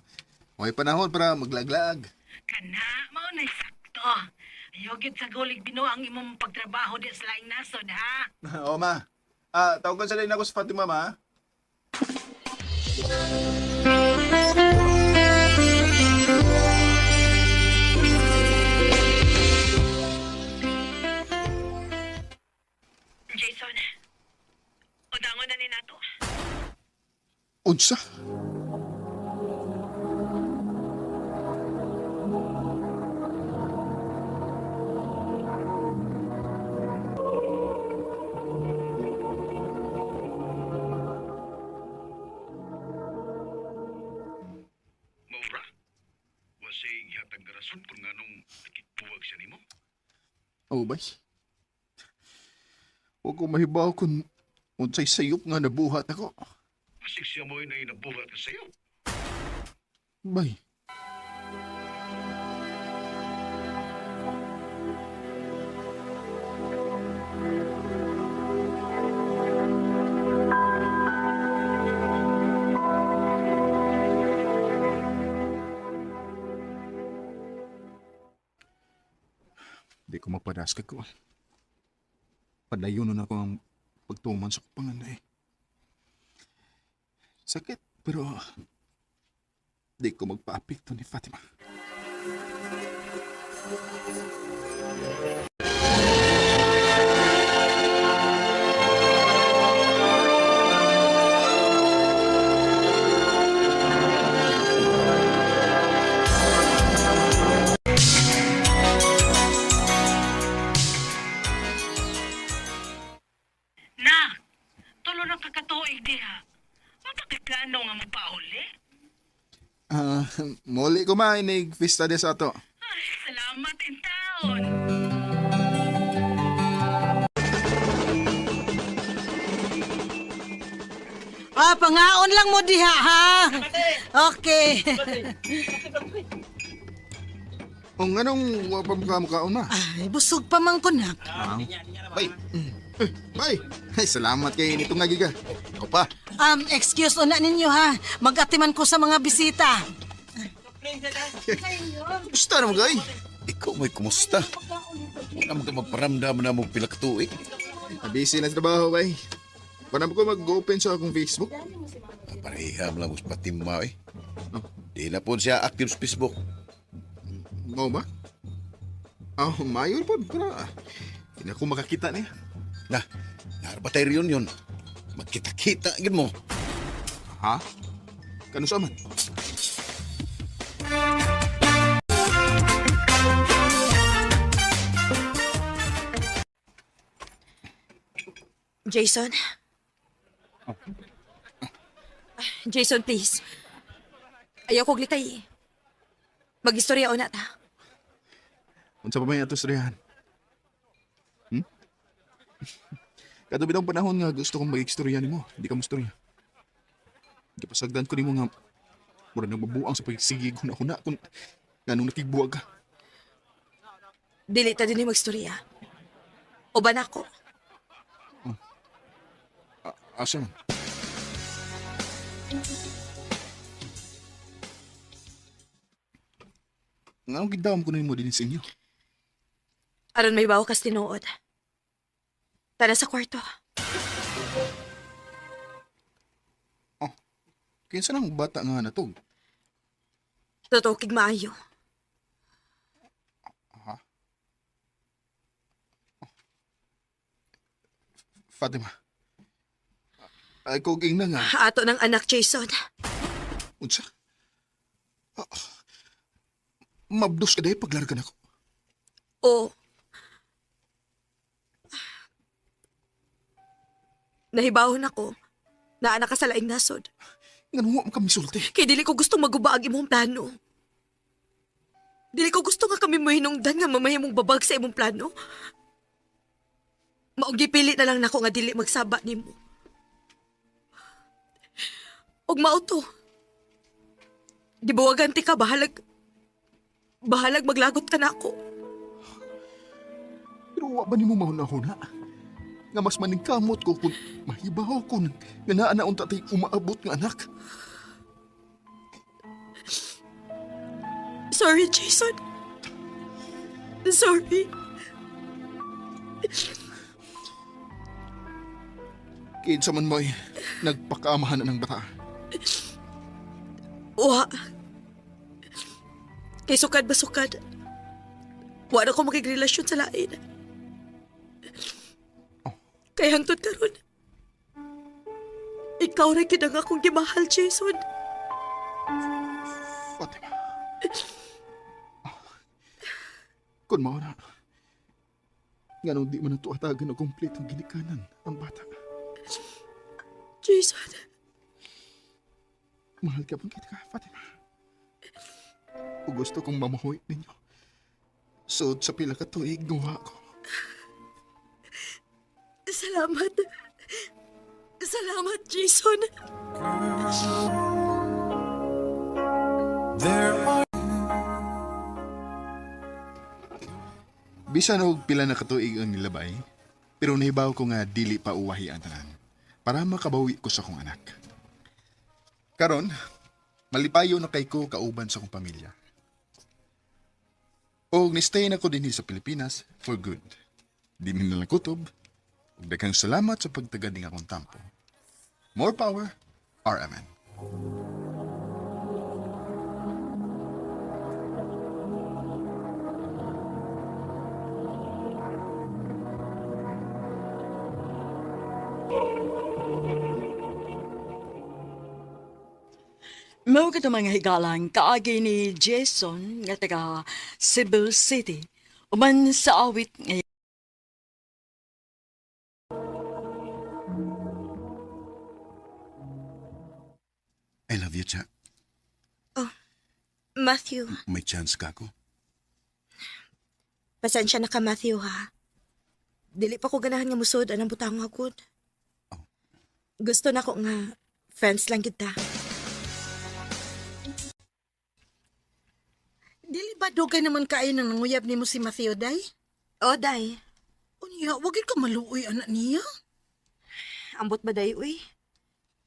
May panahon para maglaglag. Kana, mao na sakto. Ayaw gyud sa gulig binuang ang imong pagtrabaho di sa laing nasod, ha? Oo, ma. Tawagan sa din ako sa Fatima, ma. Jason, udangon na ni nato. Unsa? Maura, wasay gihatag na rason kung nganong nakitbuwag siya nimo. Oo, bay. Huwag ko mahibaw kung unsay sayop nga nabuhat ako. Masig siya mo'y nainabuhat ka sayo. Bay. Di ko mapadas ka ko. Padayon na ako ang pagtuman sa panganay. Sakit, pero di ko magpa-apekto ni Fatima. plano nga magpauli? Ah, muli ko ma, inig fiesta de sa ato. Ay, salamat in taon. Ah, pangaon lang mo diha, ha? Okay. O nganong wa pa mukha mukhaon ma? Ay, busog pa man ko na. Bay. Eh, bay. Ay, salamat kay nitong nga giga. Ako pa. Excuse una ninyo ha. Mag-atiman ko sa mga bisita. Gusto na mo gay. Ikaw may kumusta? Wala mo ka magparamdam na mo pila ka tuig. Busy na sa trabaho, bay. Panam ko mag-open sa akong Facebook. Pareham lang mo sa Fatima eh. Di na po siya active sa Facebook. Mao ba? Ah, mayor po. Pero, hindi na ako makakita niya. Na, naarba tayo reunion. Magkita-kita, yun mo. Ha? Kano sa man? Jason? Jason, please. Ayaw kog likay. Mag-istorya una ta. Unsa pa may ato istoryahan? Hmm? Kato bitong panahon nga gusto kong mag-istorya nimo, hindi ka mo-istorya. Gipasagdan ko nimo nga mura nang mabuang sa pagsigig huna-huna kung nganong nakigbuwag ka. Dili ta din mag-istorya. Uban ako. Asa man? Nganong gidawom ko nimo din sa inyo? Aron may bawo kas tinuod. Tara sa kwarto. Kinsa nang bata nga natog? Totoo kig maayo. Fatima. Ay kog ingna nga. Ato ng anak, Jason. Unsa? Ah, mabdos ka dahil paglargan ako. Oo. Nahibawon ako. Naa na ka sa laing nasod. Nganong wa man ka misulti. Kay dili ko gusto maguba ang imong plano. Dili ko gusto nga kami mahinungdan nga mamahimong babag sa imong plano. Maong gipili na lang nako nga dili magsaba nimo. Og mao to. Gibuwagan ti ka bahalag bahalag maglagot ka nako. Pero wa ba nimo mahuna-huna? Nga mas maningkamot ko kung mahibaw ko nga naa na unta tay umaabot nga anak. Sorry, Jason. Sorry. Kinsa man mo'y nagpakaamahan na ng bata. Wa. Kay sukad ba sukad? Wa na ko makigrelasyon sa lain. Kay hangtod karon. Ikaw ra gid ang akong gimahal, Jason. Fatima. Kung mao na, nganong di man nato atagan og kompletong ginikanan ang bata. Jason. Mahal ka pang kita, Fatima. O gusto kong mamahoy ninyo. Sud sa pila ka tuig guwa ko. Salamat. Salamat, Jason. Bisan og pila na katuig ang nilabay, pero nahibaw ko nga dili pa uwahi ang tanan para makabawi ko sa akong anak. Karon, malipayo na kay ko kauban sa akong pamilya. Og ni-stay na ko dinhi sa Pilipinas for good. Di ni na lang kutob. Ug daghang salamat sa pagtagad ning akong tampo. More power, RMN. Mao kato mga higalang kaagi ni Jason nga taga Cebu City. Uman sa awit nga I love you, Cha. Oh, Matthew. May chance ka ako. Pasensya na ka, Matthew, ha? Dili pa ko ganahan nga musod anang butang agud. Oh. Gusto na ko nga friends lang kita. Dili ba dugay naman kaayo nang nanguyab nimo si Matthew, day? O, day. Unya, wag gyud ka maluoy anak niya. Ambot ba, day, uy?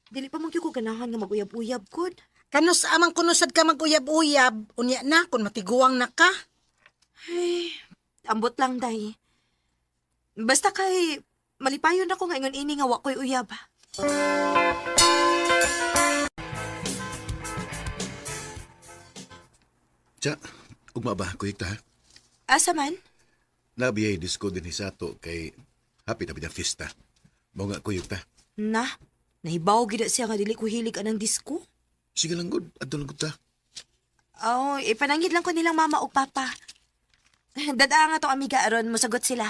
Dili pa man gyud ko ganahan nga maguyab-uyab gud. Kanus amang kunusad ka maguyab-uyab, unya na kun matiguang na ka. Ay, ambot lang, day. Basta kay malipayon ako nga ingon ini nga wa ko'y uyab. Cha, ugma ba? Kuyik ta, ha? Asa man? Nabiyay disco din sa ato kay happy na bidang fiesta. Mao nga kuyog ta. Na, nahibaw gid siya nga dili ko hilig anang disco. Sige lang gud, adto lang gud ta. Oh, ipanangid lang ko nilang mama ug papa. Dadaa nga tong amiga aron mosagot sila.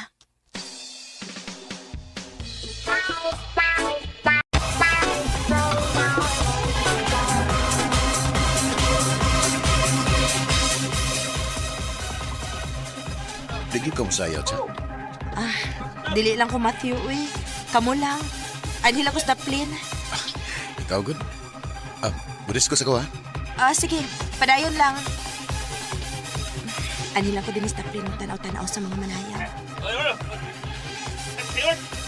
Di gyud ka mosayaw, Cha. Ah, dili lang ko Matthew, uy. Kamo lang. Anhi lang ko sa plane. Ikaw gud. Ah, buris ko sa ko ha. Ah, sige. Padayon lang. Anhi lang ko din sa plane tanaw-tanaw sa mga manaya.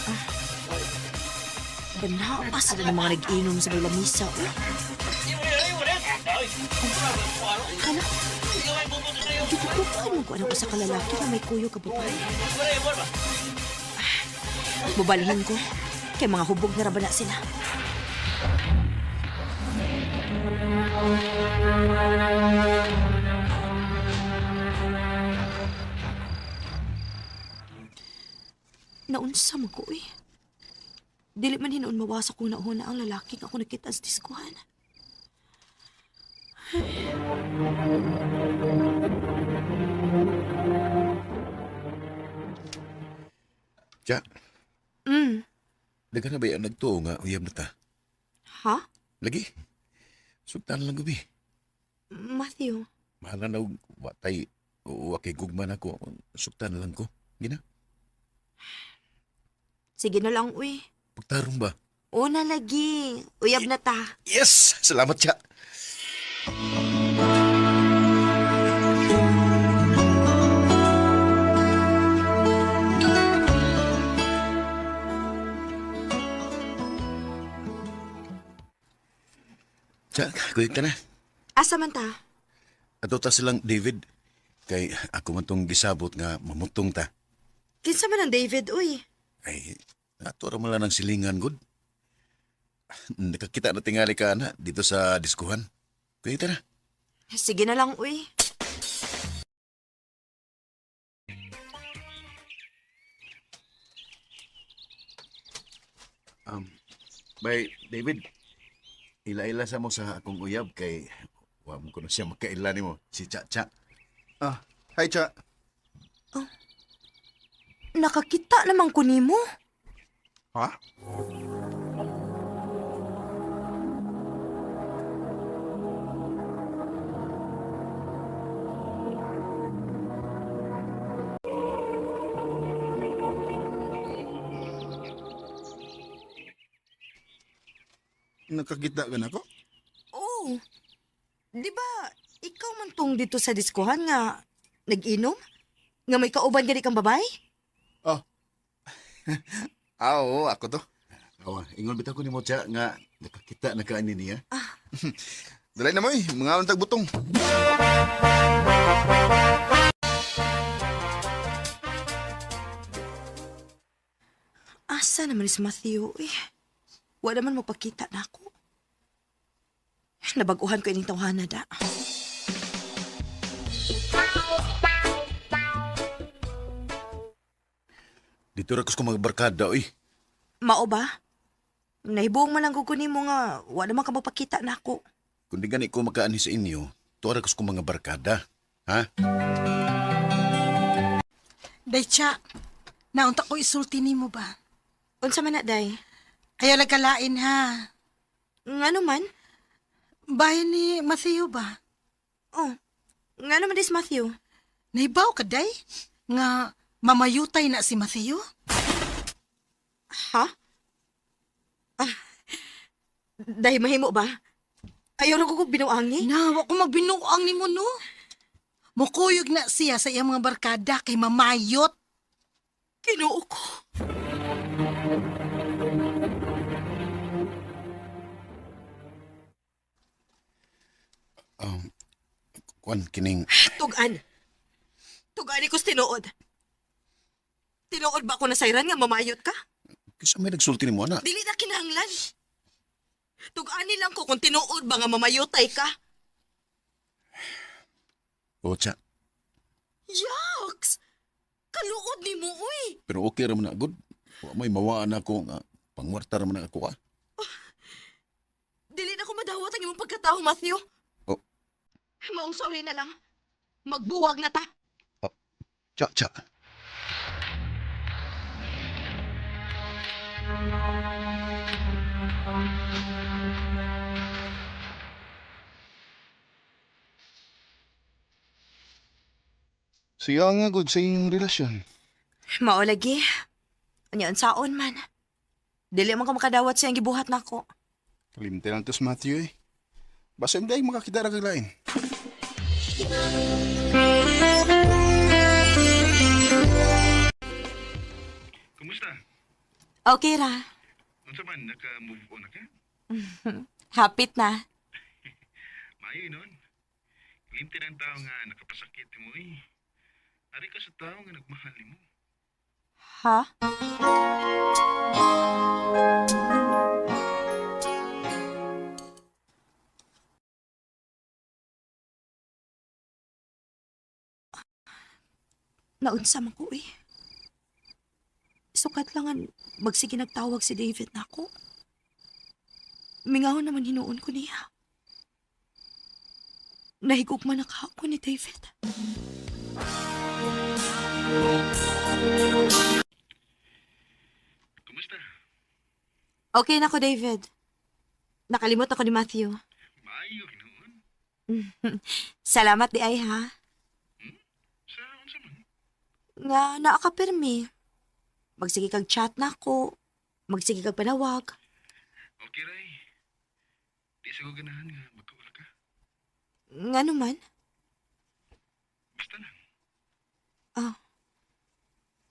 Ah. Banaw, asa na ng mga nag-inom sa may lamisa, uy. Hala? Gitutukan mo ko anong usa ka lalaki na may kuyo ka babae. Ah, Mubalhin ko. Kay mga hubog na ra ba na sila. Naunsa man ko eh. Dili man hinuon mawasa kung nauna ang lalaki nga ako nakita sa diskuhan. Cha, Mm. daghan na ba ang nagtuo nga uyab na ta? Ha? Lagi. Sugtan lang gubi. Matthew, Mahala na og watay wa kay gugma nako. Sugtan lang ko. Gina, sige na lang uy. pagtarong ba? Una lagi. Uyab na ta. Yes! Salamat, Cha. Cha, kuyog ka na. Asa man ta? Ato ta silang David. Kay ako man tong gisabot nga mamutong ta. Kinsa man ang David uy? Ay, ato ra man lang ng silingan, good. Nakakita na tingali ka na dito sa diskuhan. Kuyog ta na. Sige na lang uy. Um, by David, ila-ila sa mo sa akong uyab kay wa mo kuno siya makaila nimo si Cha Cha. Ah, hi, Cha. Nakakita naman ko nimo. Ha? Nakakita ka na ko? Oh. Di ba ikaw man tong dito sa diskuhan nga nag-inom? Nga may kauban gani kang babae? Oh. Ah, oo, ako to. Awa, ingon bitaw ko nimo Cha nga nakakita na ka ani niya. Dalay na mo eh, mga untag butong. Asa naman ni si Matthew eh. Wa naman magpakita na ako. Nabaguhan ko ining tawhana da. Dito ra ko mga barkada oy. Mao ba? Nahibuong man lang ko nimo nga wa naman ka magpakita na ako. Kung di gani ko makaani sa inyo, tuwa ra ko mga barkada. Ha? Day cha, naunta ko isulti nimo ba? Unsa man na day? Ayaw lang kalain ha. Ngano man? Bahay ni Matthew ba? Oh, nga naman dis Matthew. Naibaw ka, day? Nga mamayutay na si Matthew? Ha? Ah, dahil mahimo ba? Ayaw na ko binuangi. Na, wa ko magbinuang nimo no. Mukuyog na siya sa iyang mga barkada kay mamayot. Kinuo ko. Kuan kining Tugan. Tugan ko tinuod. Tinuod ba ako na sayran nga mamayot ka? Kinsa may nagsulti nimo ana? Dili na kinahanglan. Tugani lang ko kung tinuod ba nga mamayotay ka. O tsa, Yucks! Kaluod ni mo, uy! pero okay ra man na good. Wa may mawaan ako nga pangwarta ra man na ako ah. Dili na ko madawat ang imong pagkatao, Matthew. Oh. Maong sorry na lang. Magbuwag na ta. Tsa, tsa. Siya nga good sa inyong relasyon. Mao lagi. Unya unsaon man. Dili man ko makadawat sa iyang gibuhat nako. Kalimte lang to si Matthew eh. Basta hindi ay makakita ra kag lain. Kumusta? Okay ra. Unsa man, naka-move on na ka? Hapit na. Maayo noon. Kalimti ng tao nga nakapasakit mo eh. Ari ka sa tao nga nagmahal nimo. Ha? Naunsa man ko eh. Sukat lang ang magsige nagtawag si David nako. Mingaw naman hinuon ko niya. Nahigog man ako ni David. Kumusta? Okay na ko, David. Nakalimot ako ni Matthew. Maayo noon. Salamat di ay ha. Sa unsa man? Nga naakapirmi. Magsige kag chat na ako. Magsige kag panawag. Okay ray. Di sa ko ganahan nga magkaula ka. Nga naman. Basta lang.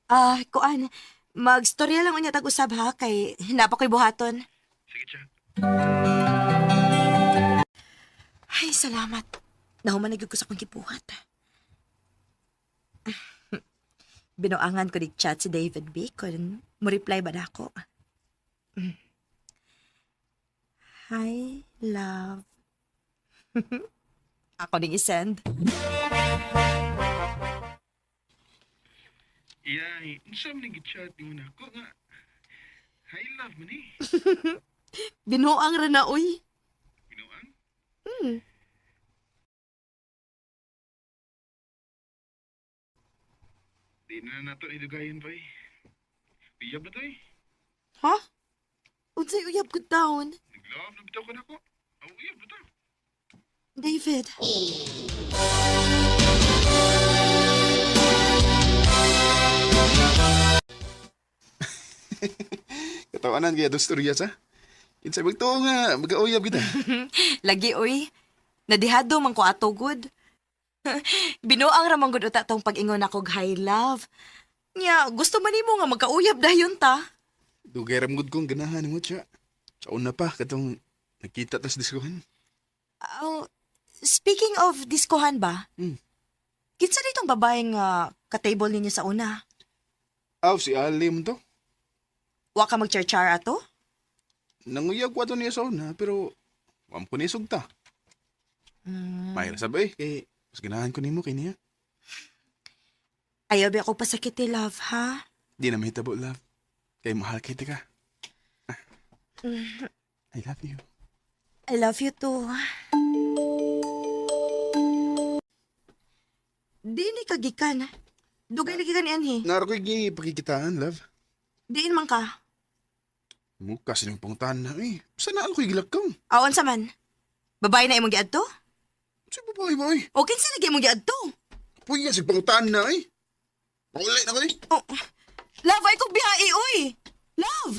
Ah, kuan. Magstorya lang unya tag usab ha kay napa ko'y buhaton. Sige, chat. Ay, salamat. Nahuman na gyud ko sa akong gibuhat. Binuangan ko dig chat si David B. Kung mo-reply ba na ako. Hi, love. Ako ning isend. Iyay, unsa man ning gi-chat nimo nako nga. Hi love man eh. Binuang ra na, uy. Binuang? Di na nato idugayan pa eh. Uyab na to eh. Ha? Unsay uyab ko down? Nag-love na bitaw ko nako. Ang uyab na to. David. Katawanan kaya itong storya sa. Kinsa magtuo nga, magauyab kita. Lagi, uy. Nadihado man ko ato, good. Binuang ra man gud uta tong pag-ingon ako hi love. Nya, gusto man nimo nga magkauyab dayon ta. Dugay ra gud kong ganahan mo siya. Sa una pa katong nakita tas diskuhan. Oh, speaking of diskohan ba? Kinsa ditong babae nga ka-table ninyo sa una? Aw si Ali mo to. Wa ka magchar-char ato? Nanguyab ko ato niya sa una pero wa ko ni sugta. Mahira sabay kay mas ganahan ko nimo kay niya. Ayaw ba ako pasakit eh, love, ha? Di na mahitabo love. Kay mahal kita ka. I love you. I love you too. Di ni kagikan. Dugay lagi ka ni Anhi. Naro ko'y pakikitaan, love. Diin man ka. Mukha silang pangtahan na eh. Saan na ko'y gilakaw? Awan sa man. Babae na imong giadto? Sa babae ba eh? O kinsa lagi imong giadto? Puy nga, pangutaan na eh. Pauli na ko eh. Oh. Love, ay kong biyahe, oy! Love!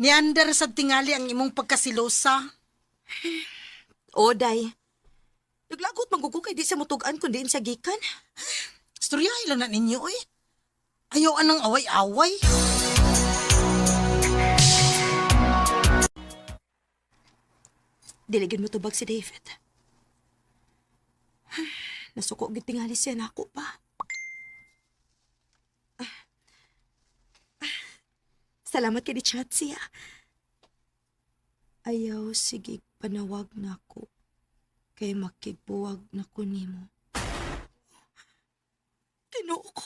Niandar sa tingali ang imong pagkasilosa. Oday. Naglagot man ko kay di sa mutugan kun diin sa gikan. Istoryahe lang na ninyo eh. Ayaw anang away-away. Dili gyud mo tubag si David. Nasuko gyud tingali siya nako pa. Salamat kay di chat siya. Ayaw sige panawag nako kay makigbuwag nako nimo. Tinuo ko.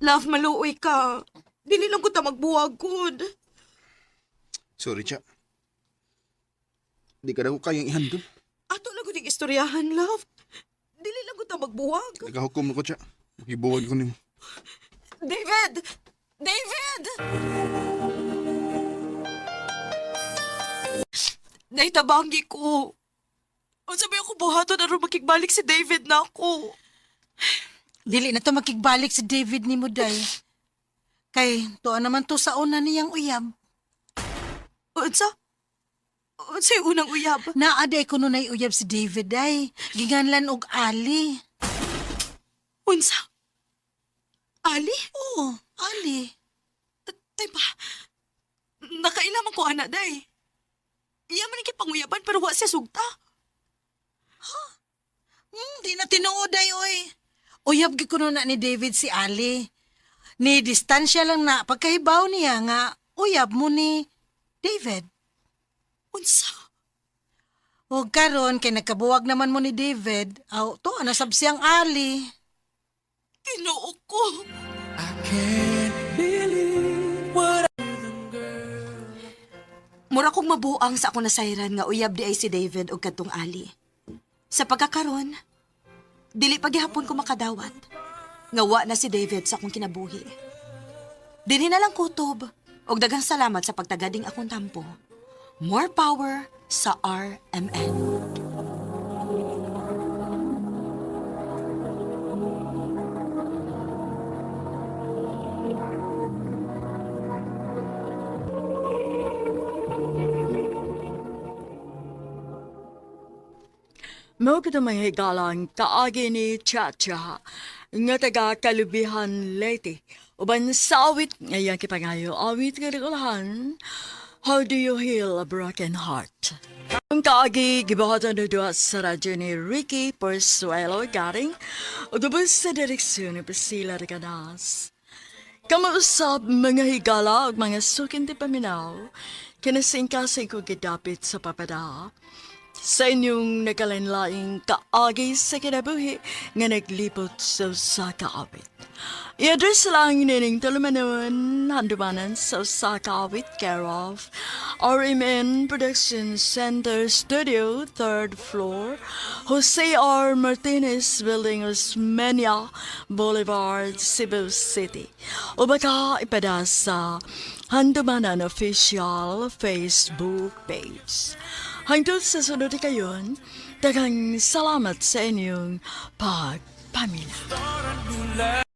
Love, maluoy ka. Dili lang ko ta magbuwag gud. Sorry, Cha. Di ka na ko kayang ihandol. Ato lang ko ning istoryahan, love. Dili lang ko ta magbuwag. Nakahukom na ko, Cha. Makibuwag ko nimo. David! David! Naitabangi ko. Unsa ba ako buhaton aron makigbalik si David na ako? Dili na to makigbalik si David ni Muday. Kay tuwa naman to sa una niyang uyab. Unsa? Unsa yung unang uyab? Naa day kuno nay uyab si David ay. Ginganlan og Ali. Unsa? Ali? Oo, Ali. Tay ba? Nakailaman ko ana day. Iya man ni panguyaban pero wa siya sugta. Di na tinuod ay oy. Uyab gyud kuno na ni David si Ali. Ni distansya lang na pagkahibaw niya nga uyab mo ni David. Unsa? O karon kay nagkabuwag naman mo ni David, aw to ana sab siyang Ali. Tinoo ko. Mura kong mabuang sa akong nasayran nga uyab di ay si David og kadtong Ali. Sa pagkakaron, dili paghihapon ko makadawat. Nga wa na si David sa akong kinabuhi. Dinhi na lang kutob og daghang salamat sa pagtagading akong tampo. More power sa RMN. Mao kita mga higalang kaagi ni Chacha nga taga Kalubihan, Leyte. Uban sa awit nga iyang kipangayo, awit nga nagulahan, How Do You Heal a Broken Heart? Ang kaagi gibuhatan na duha sa radyo ni Ricky Porsuelo Garing ug ubos sa direksyon ni Priscilla Recanas. Kamausap mga higala ug mga sukin ti paminaw, kinasingkasay ko gidapit sa papada. Sa inyong nagkalainlaing kaagi sa kinabuhi nga naglipot sa usa ka awit. I-address lang nining tulumanon handumanan sa usa ka awit care of RMN Production Center Studio, 3rd floor, Jose R. Martinez Building, Osmeña Boulevard, Cebu City. O baka ipada sa Handumanan Official Facebook page. Hangtod sa sunod kayon, daghang salamat sa inyong pagpamina.